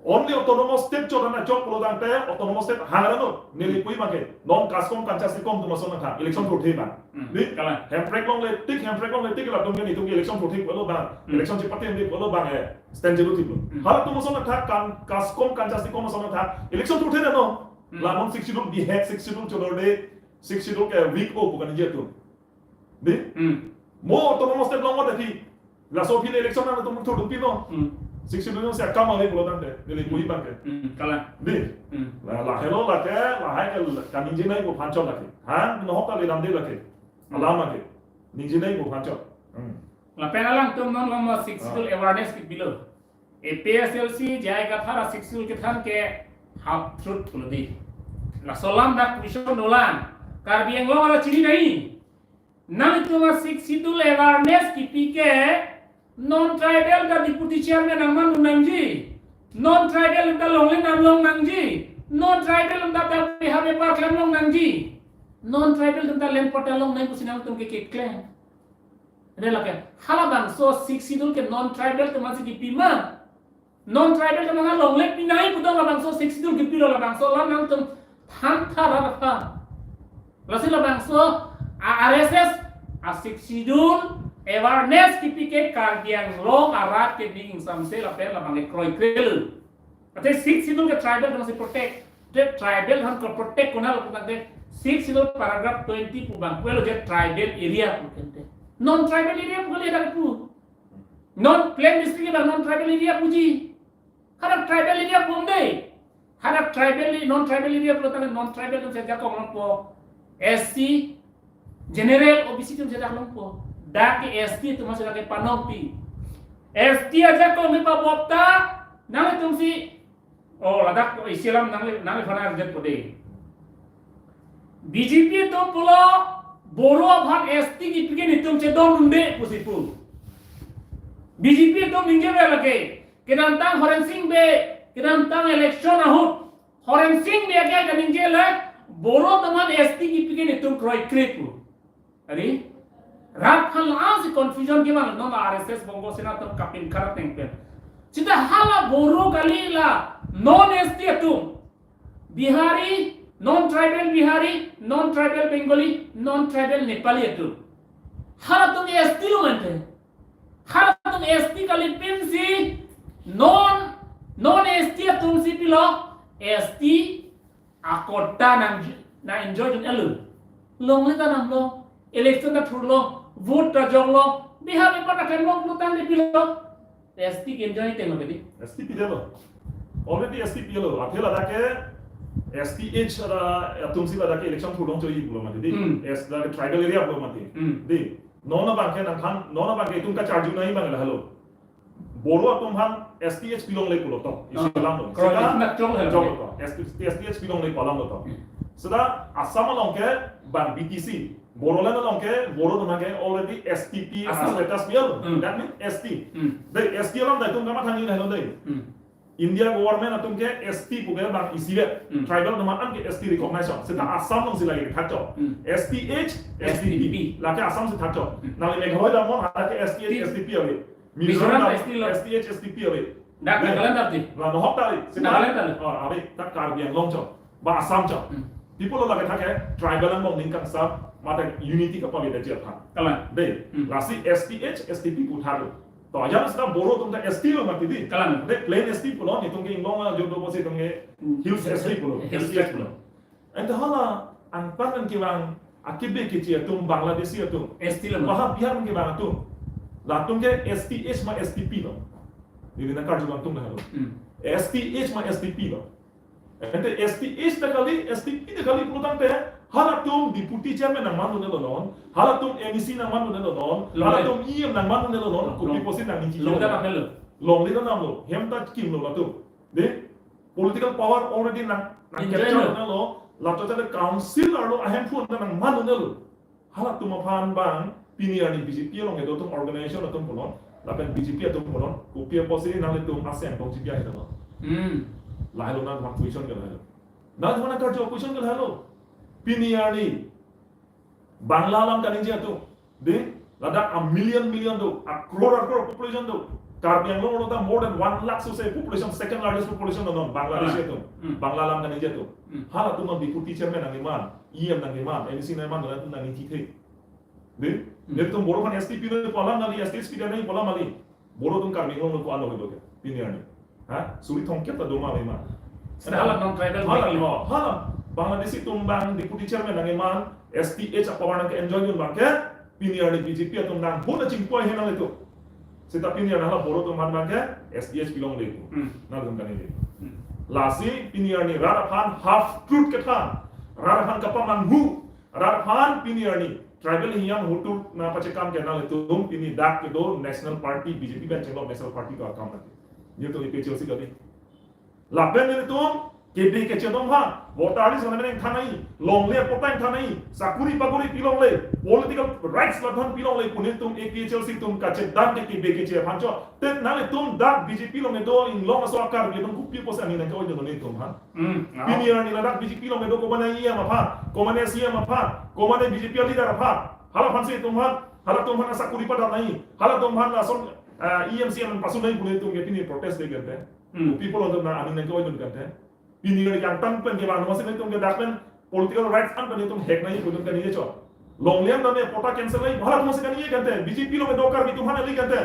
Only Autonomous State chodan ajok pulo tangte Autonomous State hang ra non. Neli pu abang ke non KASCOM, Kanchas Tikom atum ason nangthang election thurthe abang. Hmm. Dei? Kalang. Hemprek longle tik, Hemprek longle tik latum ke netum ke election thurthe pulo abang. Hmm. Election chepate pulo abang eh. Stand jelu thiplo. Hmm. Halatum ason nangthang kan KASCOM, Kanchas Tikom ason nangthang election thurthe det non. Hmm. La non Sixth Schedule bihek, Sixth Schedule chodorde, Sixth Schedule ke weak o pu kaningje atum. Dei? Hmm. Mo Autonomous State long mo tadi. Laso aphi le election nangtum thurdun pi non. Hmm. Sixth Schedule jongsi akam ave pulo tangte, neli pu abang ke. Hmm, kalang. Dei? Hmm. La, lahelo lake, lahai ke kaningjenei pu aphan chot lake. Ha? Nohok kali damde lake. Hmm. Alam lake. Ningjenei pu aphan chot. Hmm. Lapen alangtum non lo mo Sixth Schedule awareness kipilo. APHLC, J I Kathar a Sixth Schedule kethan ke half truth pulo dei. Laso alam dak question dolang. Karbi Anglong arat chini nai. Nangtum a Sixth Schedule awareness kipi ke non-tribal ta deputy chairman nangman un nangji. Non-tribal ta longle nam long nangji. Non-tribal ta ta beha bepar klam long nangji. Non-tribal ta land patta long nang pusi nangtum ke keklem. Re lake, halabangso Sixth Schedule ke non-tribal atum aphansi kipi ma. Non-tribal atum aphan longle pinai pu do labangso Sixth Schedule kipilo labangso alam nangtum than tha ra tha. Lasi labangso a RSS a Sixth Schedule awareness kipi ke Karbi Anglong arat ke ning samse lapen labang ke kroikre lo. Ante Sixth Schedule ke tribal atum aphansi protect. Te tribal atum ke protect konat lo putangte Sixth Schedule paragraph twenty pu abang pulo je tribal area pu kente. Non-tribal area pu kali dak pu. Non plain district ke non-tribal area puji. Hadak tribal area pu de. Hadak tribal, non-tribal area pulo tangte non-tribal atum si ajakong longpo. SC, general, OBC atum si ajak longpo. Dak ke ST atum si dak ke panongpi. ST ajakong ni pa bopta, nangtumsi, oh, ladak isi alam nang, nangphan arjutpo de. BJP atum pulo, Boro aphan ST kipi ke netum chedondunde pusi pu. BJP atum ningje ave lake. Kedamtang Horen Sing Bey, kedamtang election ahut Horen Sing Bey ke kaningje le, Boro atum aphan ST kipi ke netum kroikre pu. Ari, rat aphan la-an si confusion kevan non RSS Bongo Sena atum kapinkhat ateng pen. Seta hala Boro kali la non ST atum. Bihari, Non-tribal Bihari, non-tribal Bengali, non-tribal Nepali atum. Halatum S T lo mante. Halatum S T kali pensi non, non S T atum si pilo, S T akota nang, nang enjoy dun elo. Longle ta nanglo. Election ta thurlo. Vote ta joklo. Bihar me pata kan long putang de pilo. S T ke enjoy tenglo bedi. S T pidetlo. Already S T pilo. Athela dak ke S T H ada atum si dak ke election thurlong choi pulo mati di. Hmm. S dak ke tribal area pulo mati. Hmm. Di. Non abang ke nangthan, non abang ke itum kacharju nangji abang lahelo. Boro atum aphan S T H pilongle pulo to. Isi Ah, alam lo. Kro Seta itum nak chong helo jok ke. Lo to. S T, S T H pilongle pu alam lo to. Hmm. Seta Assam along ke bang B T C. Bodoland along ke, Boro atum ke already S T P Assam. Status pial. Hmm. That means S T. Hmm. Dei, S T alam dei itum kamatha nangji lahelo dei. Hmm. India government atum ke S T pu ke bang isivet. Hmm. Tribal atum an ke S T recognition. Seta Hmm. Assam along si lagi thakchot. Hmm. S T H, S T P. S T P. Lake Assam si thakchot. Hmm. Nangli Meghalaya damnon, ada ke S T H, T- S T P ave. Mizoram Mizoram dam, S T lo. S T H, S T P ave. Dak Dei. Nagaland tadi. La nohok tadi. Seta Nagaland tadi. Oh, ave, ta Karbi Anglong chot. Ba Assam chot. Hmm. People lo lake thak ke, tribal angbong ning kangsam, mate unity kapaveda ji aphan. Kalang. Dei, Hmm. lasi S T H, S T P pu thaklo. To, ajat seta Boro atum ta S T lo mati di. Kalang. Dei, plain S T pulo, netum ke inglong ajo do pusi itum ke Hmm. Hills S T pulo, Hills S T H pulo. Ante hala, angtan an kevang, akebe keche atum, Bangladeshi atum. S T lo. Baha Bihar an kevang atum. Latum ke S T H ma S T P lo. Neli nangkarju abang atum lahelo. Hmm. S T H ma S T P lo. Ante S T H ta kali, S T P ta kali pulotangte, halatum deputy chairman nangman dunlo non, halatum M A C nangman dunlo non, Longle. Halatum E M nangman dunlo non, Long-, kopi pusi nangning chi longle ta nanglo. Longle ta nanglo, hem ta kimlo latum. Dei, political power already nang, nang Enjoy capture lo. Dunlo, latum ta council arlo ahemphu ta nangman dunlo. Halatum aphan bang, pini arni B J P along kedo atum organization atum punon, lapen B J P atum punon, kopi apotsi nanglitum asem tong G P I helo. Hmm. Lahelo nang question ke lahelo. Nang mana karju question ke lahelo. Pini arni, Bangla alam kaningje atum. Dei, ladak a million million do, a crore a crore population do. Karbi Anglong along ta more than one lakh so say population, second largest population do non, Bangladeshi Ah. atum. Hmm. Bangla alam kaningje atum. Hmm. Halatum deputy chairman nangkeman, E M nangkeman, M A C nangkeman, latum nangning thithe. Dei, Hmm. netum Boro aphan S T P nangji pu alam kali, S T H P nangji pu alam kali. Boro atum Karbi Anglong lo ko-an lo ke, pini arni. Ha? Suri thomkep ta doma ave ma. Seta hala non-tribal Hala, lagi. Oh, hala. Bangladeshi atum bang deputy chairman nangkeman, S T H apower nangke-enjoy dun abang ke, pini arni B J P atum nang huna chingpoi he nanglitum. Seta pini arni hala Boro atum aphan abang ke, S T H pilongle pu. Hmm. Nangtum kaningje. Hmm. Lasi pini arni rat aphan half truth kethan. Rat aphan kapamanghu. Rat aphan pini arni tribal hiam hotur nangpachekam ke nanglitum pini dak kedo National Party B J P pen chenglok National Party do akam lagi. Netum A P H L C kali. Lapen netum kebe keche atum aphan voter list nangthan nangji, longle patta nangthan nangji, sakuri pakuri pilongle, political rights latum aphan pilongle pu netum A P H L C atum kachethan ke kebe keche aphan chot. Te nanglitum dak B J P along kedo inglong aso a-Karbi atum kopi pusi aning nangke-oi dun netum aphan. Hmm, no. Pini arni ladak B J P along kedo komane E M aphan, komane C M aphan, komane B J P leader aphan, hala aphansi itum aphan, halatum aphan sakuri padat nangji, halatum aphan lason, ah, E M C M pasun nangji pu netum ke pini protest de kante. Hmm. People atum nang aning nangke-oi dun kante. Pini arni angtan pen kevang atum si netum ke dak pen political rights an pen netum hek nangji pu netum kaningje chot. Longle an dam patta cancel nangji, hala atum si kaningje kante, B J P along kedo Karbi atum aphan neli kante.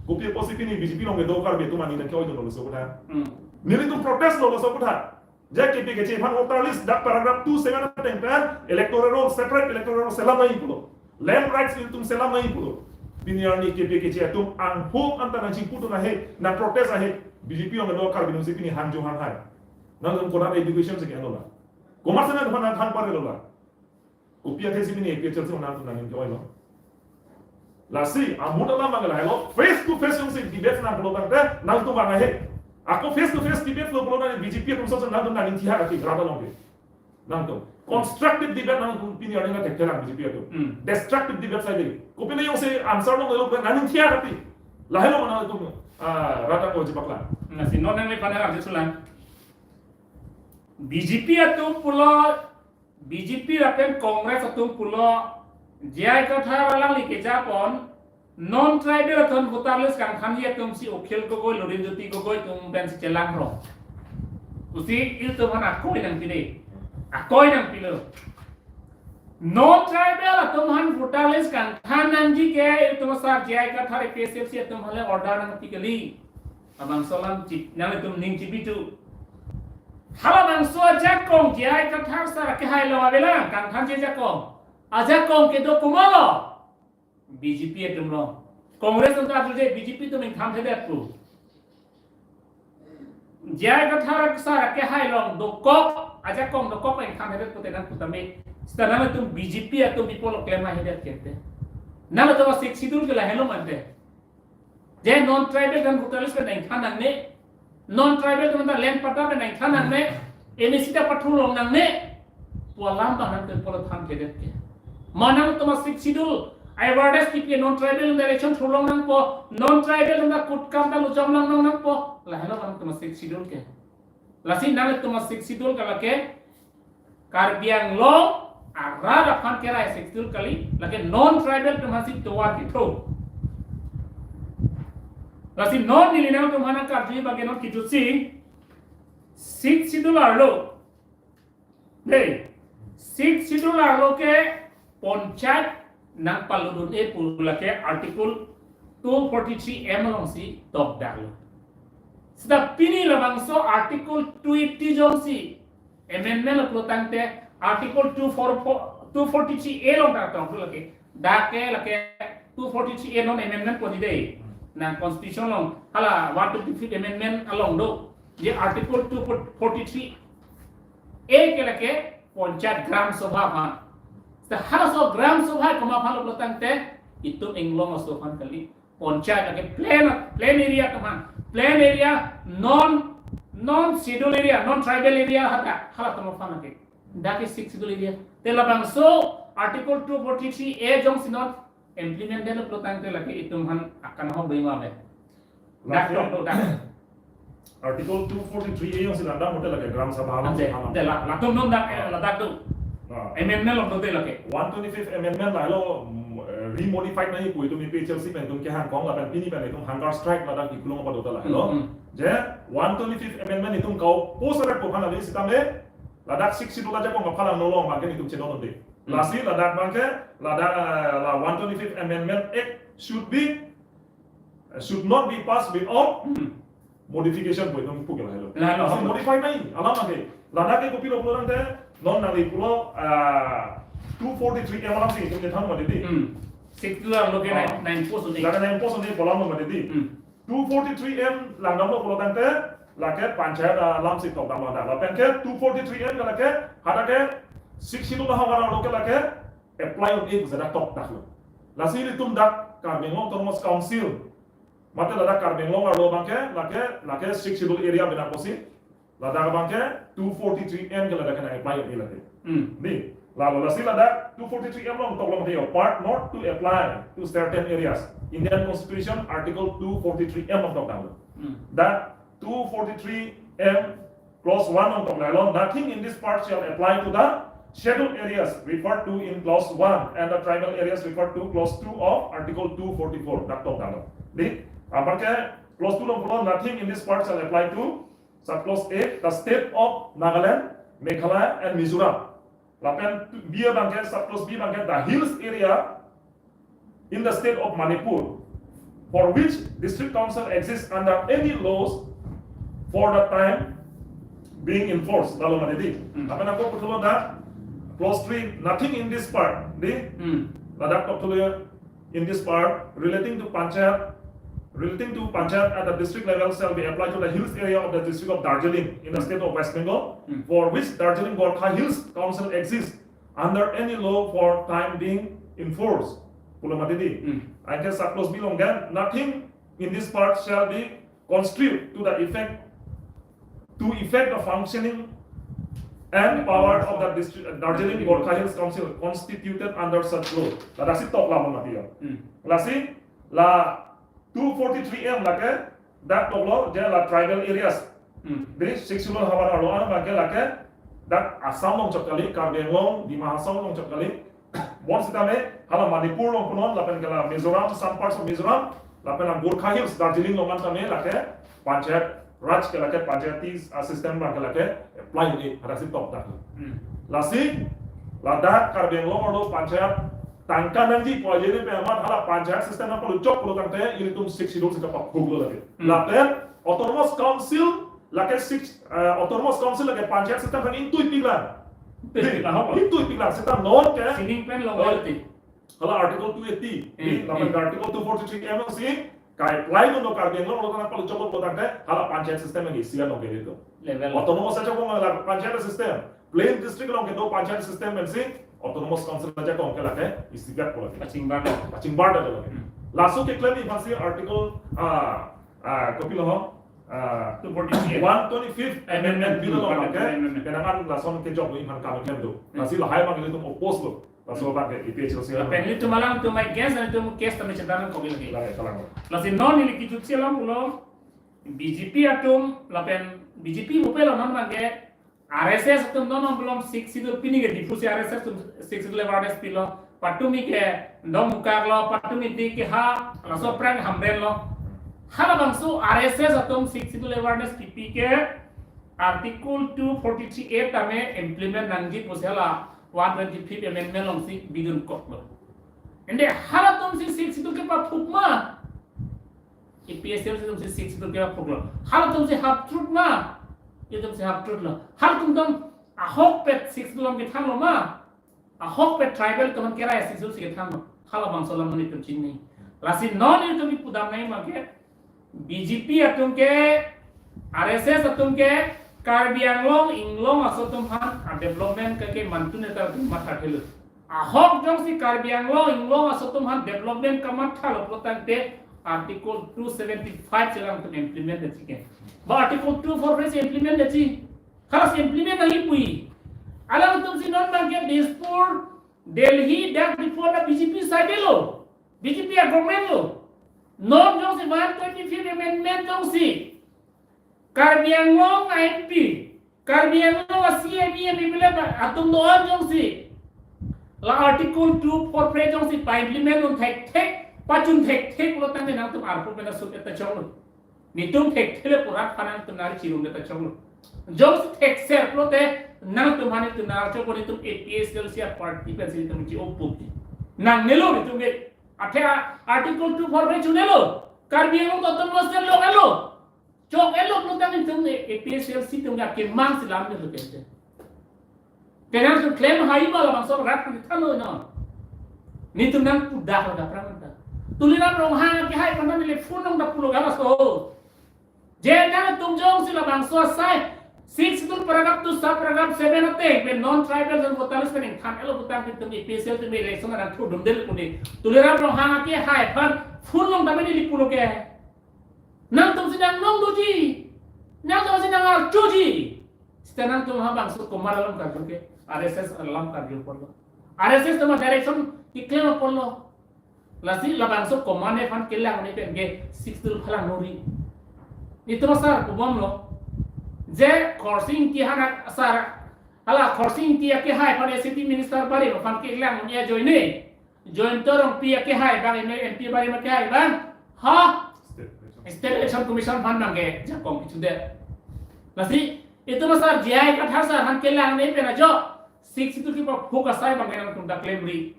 Kopi apotsi pini B J P along kedo Karbi atum aning nangke-oi dunlo laso aphuthak. Hmm. Nelitum protest lo laso aphuthak. Je kebe keche aphan voter list dak paragraph two seven ateng pen electoral roll, separate electoral roll selam nangji pulo. Land rights nelitum selam nangji pulo. Pini arni kebe keche atum anghuk anta nangchingpu dun ahe, nangprotest ahe, B J P along kedo Karbi atum si pini hangjo hanghai. Nangtum konat education si ke-enlo la. Komat si nangtum aphan nangthan parelo la. Kopi athe si pini A P H L C nangtum nangning ke-oi lo. Lasi, amut alam abang lahelo, face to face jongsi debate nang pulotangte, nangtum abang ahe. Ako face to face debate lo pulotangte B J P atum sosok nangtum nangning thihak ati, rat along ke. Nangtum. Constructive debate nangtum pini arni nangthekthelang B J P atum. Hmm. Destructive debate saide. Kopine jongsi answer longlelo nangning thihak ati. Lahelo nangtum, ah, rat ako chepaklang. Lasi non nangli panel arje sulang. B J P atum pulo B J P lapen Congress atum pulo J I Kathar alangli kejapon non-tribal atum voter list kangthanji atum si Akhil Gogoi, Lurinjyoti Gogoi atum pensi chelang rong. Pusi ilitum aphan akoi nangpide. Akoi nangpilo. Non tribal atum aphan voter list kangthan nangji ke itum asar J I Kathar A P H L C atum aphan le order nangpi kali. Labangso alam chip nanglitum ning chipitu. Halabangso ajakong J I Kathar sar akehai along avelang kangthanji ajakong. Ajakong kedo komatlo? B J P atum along. Congress atum ta arjuje B J P atum ingthanthedet pu. J I Kathar sar akehai along dokok, ajakong dokok ingthanthedet pute nang putame. Seta nanglitum B J P atum pi apotlo klemhaihedet kete. Nanglitum Sixth Schedule ke lahelo mante. Je non tribal atum voter list pen nangthan nangne. Non tribal atum ta land patta pen nangthan nangne. N A C ta pathurlong nangne. Pu alam abang nangtum apotlo thanthedet ke. Ma nangtum Sixth Schedule awareness kipi non tribal atum ta election thurlong nangpo. Non tribal atum ta kutkam ta lujam lang nang nangpo. Lahelo nangtum Sixth Schedule ke. Lasi nangtum Sixth Schedule ke lake Karbi Anglong arat aphan kerai Sixth Schedule kali, lake non tribal atum aphansi tovar ketho. Lasi non neli nangtum aphan nangkarju abang ke non kejutsi Sixth Schedule arlo. Dei, Sixth Schedule arlo ke panchayat nangpalutdun-e pu lake Article two forty-three M alongsi tokdaklo. Seta pini labangso Article two eighty jongsi amendment lo pulotangte Article two four four, two forty-three A along ta toklo lake. Dak ke lake two forty-three A non amendment pu di dei. Nang constitution along hala one twenty-fifth amendment along do. Je Article two forty-three A ke lake panchayat gram sabha aphan. Seta halaso gram sabha komat aphan lo pulotangte itum inglong aso aphan kali. Panchayat lake plain, plain area atum aphan. Plain area, non, non schedule area, non tribal area hata, halatum aphan lake. Dak ke Sixth Schedule area. Te labangso Article two forty-three A jongsi non implement detlo pulotangte lake itum aphan akanghon bima be. Dak Lake- tok do dak. Article two forty-three A jongsi langdam mate lake Gram Sabha along Ante, si thanam. Te la, latum non dak, eh, ladak do. Nah. Amendment lo do te lake. One twenty-fifth Amendment lahelo, mm, eh, remodified nangji pu itum A P H L C pen itum kehang kong lapen pini pen itum hunger strike ladak ikulong apa dota lahelo. Hmm, hmm. Je one twenty-fifth Amendment itum kau post arrest ko phana le sitame ladak Sixth Schedule ajakong kaphalang nolo abang ke itum chedon de. Hmm. Lasi ladak abang ke, ladak, eh, la one twenty-fifth Amendment Act should be, eh, should not be passed without Hmm. modification pu itum pu ke lahelo. Lahelo. Lasi modify nangji, alam abang ke. Ladak ke kopilo pulotangte, non nangli pulo, ah, two forty-three A alamsi itum chethan mati di. Hmm. Sixth Schedule lo ke Ah. nine, nine post ni. Ladak nine post ni polam mati di. Hmm. Two forty-three M langdamlo pulotangte, lake panchayat alamsi tokdamlo dak. Lapen ke two forty-three M ke lake, hadak ke Sixth Schedule havar arlo ke lake, apply un-e pu jada tokdaklo. Lasi ilitum dak Karbi Anglong Autonomous Council. Mate ladak Karbi Anglong arlo abang ke, lake, lake Sixth Schedule area bina kosi. Ladak abang ke two forty-three M ke ladak ke nang apply un-e lake. Hmm. Di, lalo lasi ladak two forty-three M along toklo mate yo, part not to apply to certain areas. Indian Constitution Article two forty-three M along tokdamlo. Hmm. That two forty-three M clause one along toklo, nothing in this part shall apply to the scheduled areas referred to in clause one and the tribal areas referred to clause two of Article two forty-four. Dak tokdamlo. Di, apar ke clause two along pulo, nothing in this part shall apply to subclause A, the state of Nagaland, Meghalaya and Mizoram. Lapen B abang ke, subclause B abang ke, the hills area in the state of Manipur, for which district council exists under any laws for the time being enforced. Lalo mati di. Hmm. Lapen ako puthot dak clause three, nothing in this part. Di? Hmm. Ladak toklo in this part relating to panchayat, relating to panchayat at the district level shall be applied to the hills area of the district of Darjeeling in the state of West Bengal, Hmm. for which Darjeeling Gorkha Hills Council exists under any law for time being enforced. Pulo mati di. Hmm. Anke subclause B along ke, nothing in this part shall be construed to the effect, to effect the functioning and power of the district, Darjeeling Gorkha Hills Council constituted under such law. Ladaksi toklo mati yo. Hmm. Lasi la two forty-three M lake, dak toklo je la tribal areas. Hmm. Di Sixth Schedule havar arlo an abang ke lake, dak Assam along chot kali, Karbi Anglong, Dima Hasao along chot kali. Bonsitame hala Manipur along punon, lapen ke la Mizoram, some parts of Mizoram, lapen la Gorkha Hills, Darjeeling along an tame lake panchayat Raj ke lake panchayati, ah, system abang ke lake apply un-e, hadak si tokdak. Hmm. Lasi, ladak Karbi Anglong arlo panchayat tangka nangji pu ajoine pen amat hala panchayat system nangpaluchok pulo tangte, ilitum Sixth Schedule si kapaphuklo lake. Hmm. Lapen autonomous council lake six, eh, autonomous council lake panchayat system aphan ingtuipiklang. Ingtuipiklang, apa? Ingtuipiklang, seta non ke sining pen long Oh. Hala Article two eighty, Eh, di, lapen eh. Article two forty-three M C, kai apply dun lo Karbi Anglong arlo nangpaluchok pulo tangte, hala panchayat system yang isi along ke itu. Level. Autonomous ajakong la panchayat system, plain district along kedo panchayat system M C, autonomous council ajakong ke lake isi gat pulo. Pachingbar. Pachingbar dak lake. Hmm. Laso keklem iphan si Article, ah, ah, kopilo ho, ah, Two forty-three. One twenty-fifth Amendment Bill along ke, Amendment. Kenakan lason kejok iphan kam keklem do. Hmm. Lasi lahai abang ilitum oppose lo. Laso abang ke A P H L C. Lapen ilitum alam atum against, ilitum case tame chedan ko bil ke. Lake kalang. Lasi non ili kijutsi alam pulo B J P atum lapen B J P pupe lo non abang ke R S S atum non non belum Sixth Schedule pini ke Diphu si R S S atum Sixth Schedule awareness pilo. Patumi ke dong mukak lo, patumi di ke ha, laso prank Hamren lo. Halabangso R S S atum Sixth Schedule awareness pipi ke Article two forty-three A tame implement nangji pusi hala one twenty-fifth Amendment along si bidunkok lo. Ante halatum si Sixth Schedule kepaphuk ma? A P H L C atum si Sixth Schedule kepaphuk lo. Halatum si half truth ma? Itum si half truth lo. Halatum dong ahokpet Sixth Schedule along kethan lo ma? Ahokpet tribal atum aphan kerai Sixth Schedule si kethan lo. Halabangso alam ilitum chini. Lasi non ilitum kipudam nangji abang ke B J P atum ke, R S S atum ke, Karbi Anglong, Inglong aso atum aphan, ah, development ke ke mantun eta atum matha thelo. Ahok jongsi Karbi Anglong, Inglong aso atum aphan development kamatha lo pulo tangte Article two seventy-five si alangtum implement detji ke. Ba Article two forty-three si implement detji. Hala si implement nangji pu. Alangtum si non abang ke Dispur, Delhi, dak Diphu ta B J P side lo. B J P a government lo. Non jongsi one twenty-fifth Amendment jongsi Karbi Anglong a M P, Karbi Anglong a C M, E M, M L A ba atum do-an jongsi la Article two forty-three jongsi pa-implement un thekthek, pachun thekthek pulo tangte nangtum arpu pen asuk eta choklo. Netum thekthek le purat aphan nangtum nari chirum eta choklo. Jongsi thekser pulote nangtum aphan netum nari choklo, netum A P H L C a party pensi netum chi-oppose. Nangnelo netum ke athe a Article two forty-three chunelo. Karbi Anglong autonomous state lo-etlo. Chok-etlo pulo tangte netum A P H L C atum ke kemang si lam nelo kente. Te nangtum klem hai ma labangso rat pu thanlo non. Netum nangpudak lo dak aphrang ta. Tuliram Ronghang akehai aphan neli phone nangda pulo gala so. Je nangtum jongsi labangso asai Sixth Schedule paragraph two sub paragraph seven ateng pen non-tribal zone voter list pen ingthan-etlo pu tangte netum A P H L C atum election nangthurdundel pu ne. Tuliram Ronghang akehai aphan phone nangda neli pulo ke. Nangtum si nangnong doji. Nangtum si nangarjuji. Seta nangtum ha bangso komat alam karju ke, R S S alam karju apotlo. R S S atum a-direction keklem apotlo. Lasi labangso komat aphan kelang un-e pen ke Sixth Schedule phalang nori. Netum asar pubomlo. Je Khorsing Engti aphan asar, hala Khorsing Engti akehai aphan A C T minister bari aphan kelang un-e ajoine Jayanta Rongpi akehai abang, M L A, M P bari akehai abang, ha? State Election Commission aphan abang ke jakong kechudet. Lasi itum asar J I Kathar sar aphan kelang un-e pen ajo Sixth Schedule kepaphuk asai abang ke nangtum ta klemri.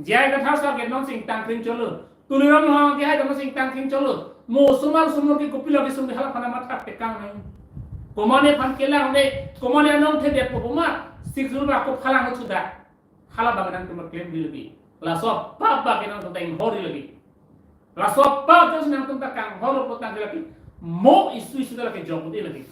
J I Kathar sar ke nonsi ingtang kring cholo. Tuliram Ronghang akehai ta nonsi ingtang kring cholo. Mo osomar osomar ke kopilo kesung ke hala aphan matha tekang nang. Komat aphan kelang un-e, komat anong thedet po komat, Sixth Schedule ba kophalang thuda. Hala abang nangtum klemri lagi. Laso apap abang nangtum ta inghori lagi. Laso apap jongsi nangtum ta kanghor lo pulo tangte lagi, mo isu isu ta lagi jok un-e lagi.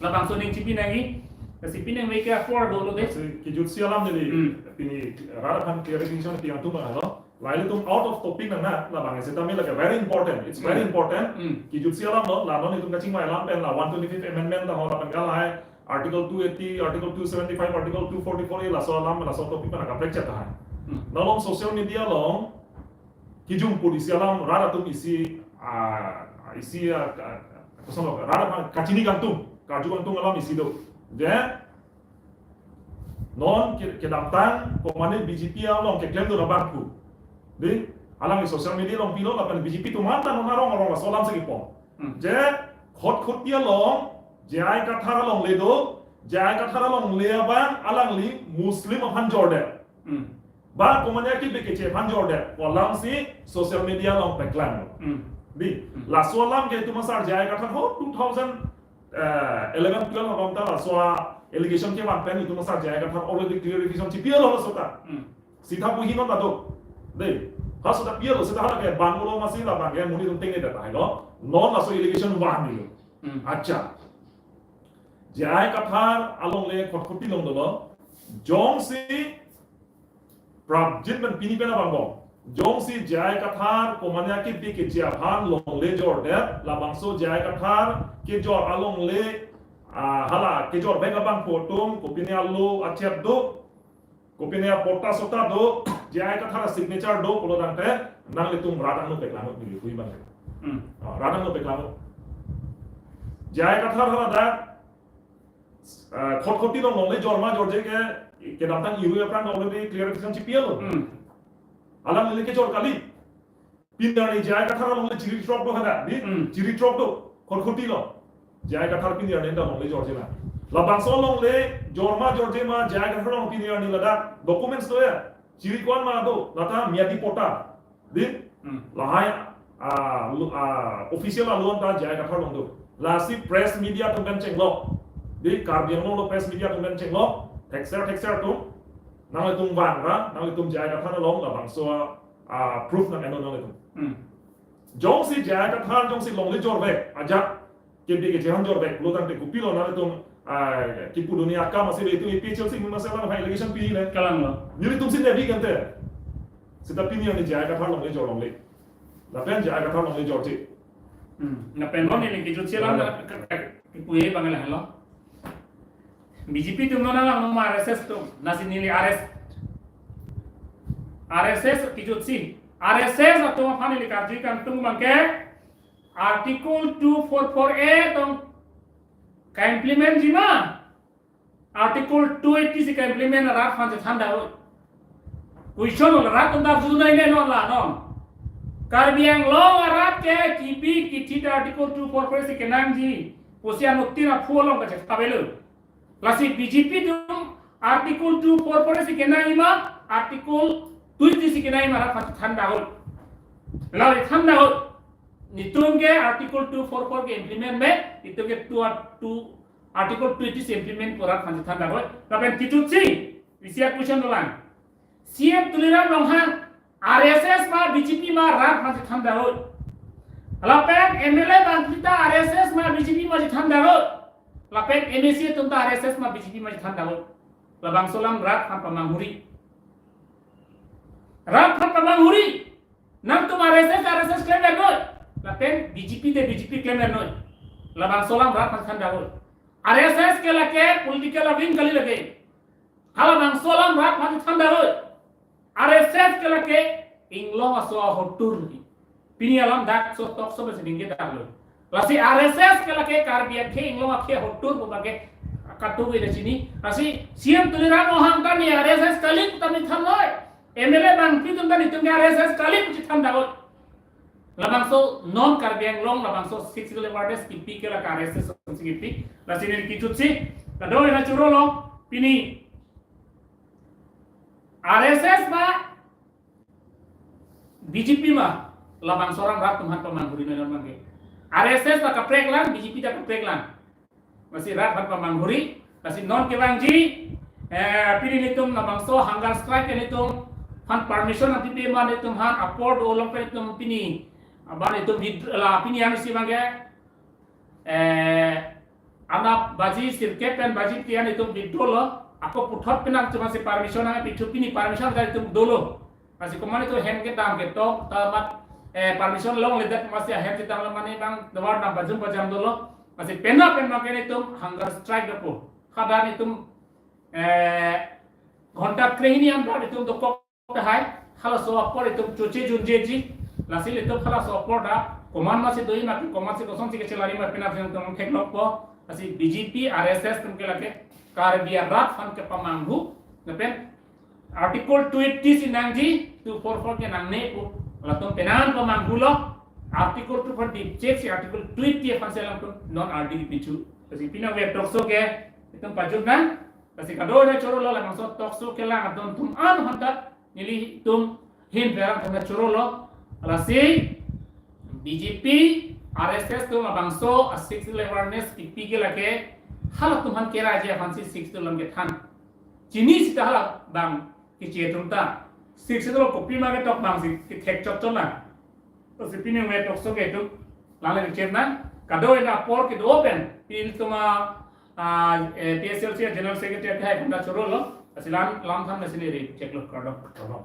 Labangso ning chipi nangji, si pining me ke afor dolo de. Si kijutsi alam neli, Hmm. pini rat aphan clarification pi angtum lo. La ilitum out of topic nang na, labang seta me lagi very important. It's very Hmm. important. Hmm. Kijutsi alam lo, la non itum kachingvai alam pen la one twenty-fifth Amendment ta ho lapen gal hai, Article two eighty, Article two seventy-five, Article two forty-four, laso alam, laso topic pen kaprek chet hai. Hmm. Nalong social media along kijum pu isi alam rat atum isi, ah, isi, ah, ka-, kosonlo, rat atum kachini kangtung, karju kangtung alam isi do. Je, non ke-, kedamtang komat B J P along keklem do abang pu. Di, alang di social media along pilo lapen B J P atum anta non arong arong laso alam si kepon. Hmm. Je, Khatkhati along, J I Kathar alongle do, J I Kathar alongle abang alangli Muslim aphan jordet. Hmm. Ba komatne akebe keche aphan jordet pu alam si social media along paklang. Hmm. Di, Hmm. laso alam ke itum asar J I Kathar ho two thousand, eh, eleven twelve abang ta laso allegation kevan pen itum asar J I Kathar already clarification chipilo laso ta. Hmm. Sita puhi non ado. Di, ha sita pilo, sita hala ke ban ulo masi labang ke monit atum tengne data helo. Non laso allegation vanlo. Hmm. Accha. J I Kathar alongle Khatkhati along dolo. Jongsi prapjin pen pini pen abang bom. Jongsi J I Kathar komatne akebe keche aphan longle jordet, labangso J I Kathar kejor alongle, ah, hala kejor abang abangphu atum, kopine alo achep do, kopine apatta sota do, J I Kathar signature do pulo tangte, nanglitum rat angno paklang neli hui bang. Hmm. Ah, rat angno paklang. J I Kathar hala dak, ah, Khatkhati along longle jor ma jorje ke, kedamtang iru aphrang already clarification chipilo. Hmm. Alanglile kejor kali. Pini arni J I Kathar alongle chiri throk do hadak, di? Hmm. Chiri throk do, Khatkhati along. J I Kathar pini arni ta longle jorje ma. Labangso alongle jor ma jorje ma, J I Kathar along pini arni ladak documents do ya. Chiri ko-an ma do, lata miyadi patta. Di? Hmm. Lahai, ah, lu-, ah, official alo anta J I Kathar along do. Lasi press media atum pen chenglok. Di, Karbi Anglong lo press media atum pen chenglok. Thekser thekser atum. Nanglitum vanra, nanglitum J I Kathar along labangso, ah, proof nang-ennon nanglitum. Hmm. Jongsi J I Kathar, jongsi longle jorvek, ajat, kebe keche aphan jorvek, lo tangte kopilo nanglitum, ah, kipu dun-e akam asi itum A P H L C mun masi alam allegation pi le. Kalang lo. Nelitum si nebi kante. Sita pini arni J I Kathar alongle jor longle. Lapen J I Kathar alongle jorje. Hmm. Lapen non neli kejut si alam Kalang. Ka-, ka-, kipu-e bang lahelo. B J P atum non alang ma R S S atum, lasi neli R S, R S S kejutsi, R S S atum aphan neli karju kangtung abang ke, Article two four four A atum ka-implement ji ma, Article two eighty si ka-implement, rat aphan chethan dahoi. Question lo, rat atum ta arjunoi ne non la non. Karbi Anglong arat ke kipi kithi ta Article two four four si kenangji pusi anuttin aphu along kachetha avelo. Lasi B J P atum Article two four four si kenangji ma, Article two eighty si kenangji ma rat aphan chethan dahoi. La chethan dahoi. Netum ke Article two four four ke implement me, netum ke two, two, Article two eighty si implement pu rat aphan chethan dahoi. Lapen kejutsi, isi a-question dolang. C M Tuliram Ronghang, R S S ma B J P ma rat aphan chethan dahoi. Lapen M L A bangphli ta R S S ma B J P ma chethan dahoi. Lapen M A C atum ta R S S ma B J P ma chethan dahoi. Labangso alam rat aphan pamanghuri. Rat aphan pamanghuri. Nangtum R S S, R S S klemdun noi. Lapen B J P te B J P klemdun noi. Labangso alam rat aphan than dahoi. R S S ke lake political wing kali lake. Halabangso alam rat aphan than dahoi. R S S ke lake inglong aso ahotur lake. Pini alam dak so tok so besi ningje dak lo. Lasi R S S ke lake Karbi akhei inglong akhei ahotur pu abang ke katugi da chini. Lasi C M Tuliram Ronghang ta ne R S S kali pu ta ne than noi. M L A bangphli atum ta netum ke R S S kali pu chethan dahoi. Labangso non Karbi Anglong, labangso Sixth Schedule awareness kipi ke lake R S S si kipi. Lasi neli kejutsi, kadoi na churo lo, pini R S S ma B J P ma, labangso alam rat atum aphan pamanghuri noi non abang ke. R S S la kapreklang, B J P ta kapreklang. Lasi rat aphan pamanghuri, lasi non kevangji, eh, pini netum labangso hunger strike ke netum aphan permission nangpipe ma netum aphan apor do along pen netum pini, abang netum withdraw la pini yang isi abang ke, eh, anap baji sirkep pen baji tian netum withdraw lo, ako puthot penang cuma si permission nangpithu pini permission dari netum dolo. Lasi komat netum hem kedam ketok, ta mat, eh, permission longledet masi ahem chetang lo mane abang, dawar nang bajum bajam dolo. Lasi penang pen abang ke netum hunger strike dopo. Hadak netum, eh, ghonta krehini anbak netum dokok tahai. Halaso apor netum choche junjeji. Lasi netum halaso apor ta komat masi doji ma, komat si kosonsi kachelari ma penang netum theklokpo. Lasi B J P, R S S atum ke lake Karbi arat aphan kepamanghu. Lapen Article two eighty si nangji, two four four ke nangne pu. Latum penang pamanghu lo. Article two forty check si Article twenty aphan si alangtum non R D kipichu. Lasi pini ave talk show ke itum pajut nang. Lasi kadokave choro lo, labangso talk show kelang adon atum an honta nelitum ahin pherang atum choro lo. Lasi B J P, R S S atum labangso a Sixth Schedule awareness kipi ke lake halatum aphan keraje aphan si Sixth Schedule alam kethan. Chini sita hala bang kiche atum ta Sixth Schedule kopi ma ketok bang si kethek chot chot lang. Lasi pini ave talk show ke itum lang le chep nang. Kadokave apor kedo pen pil tuma, ah, eh, T S L C General Secretary ke hai panda choro lo. Lasi lam lam than lasi neli chek lo, kardom, kardom.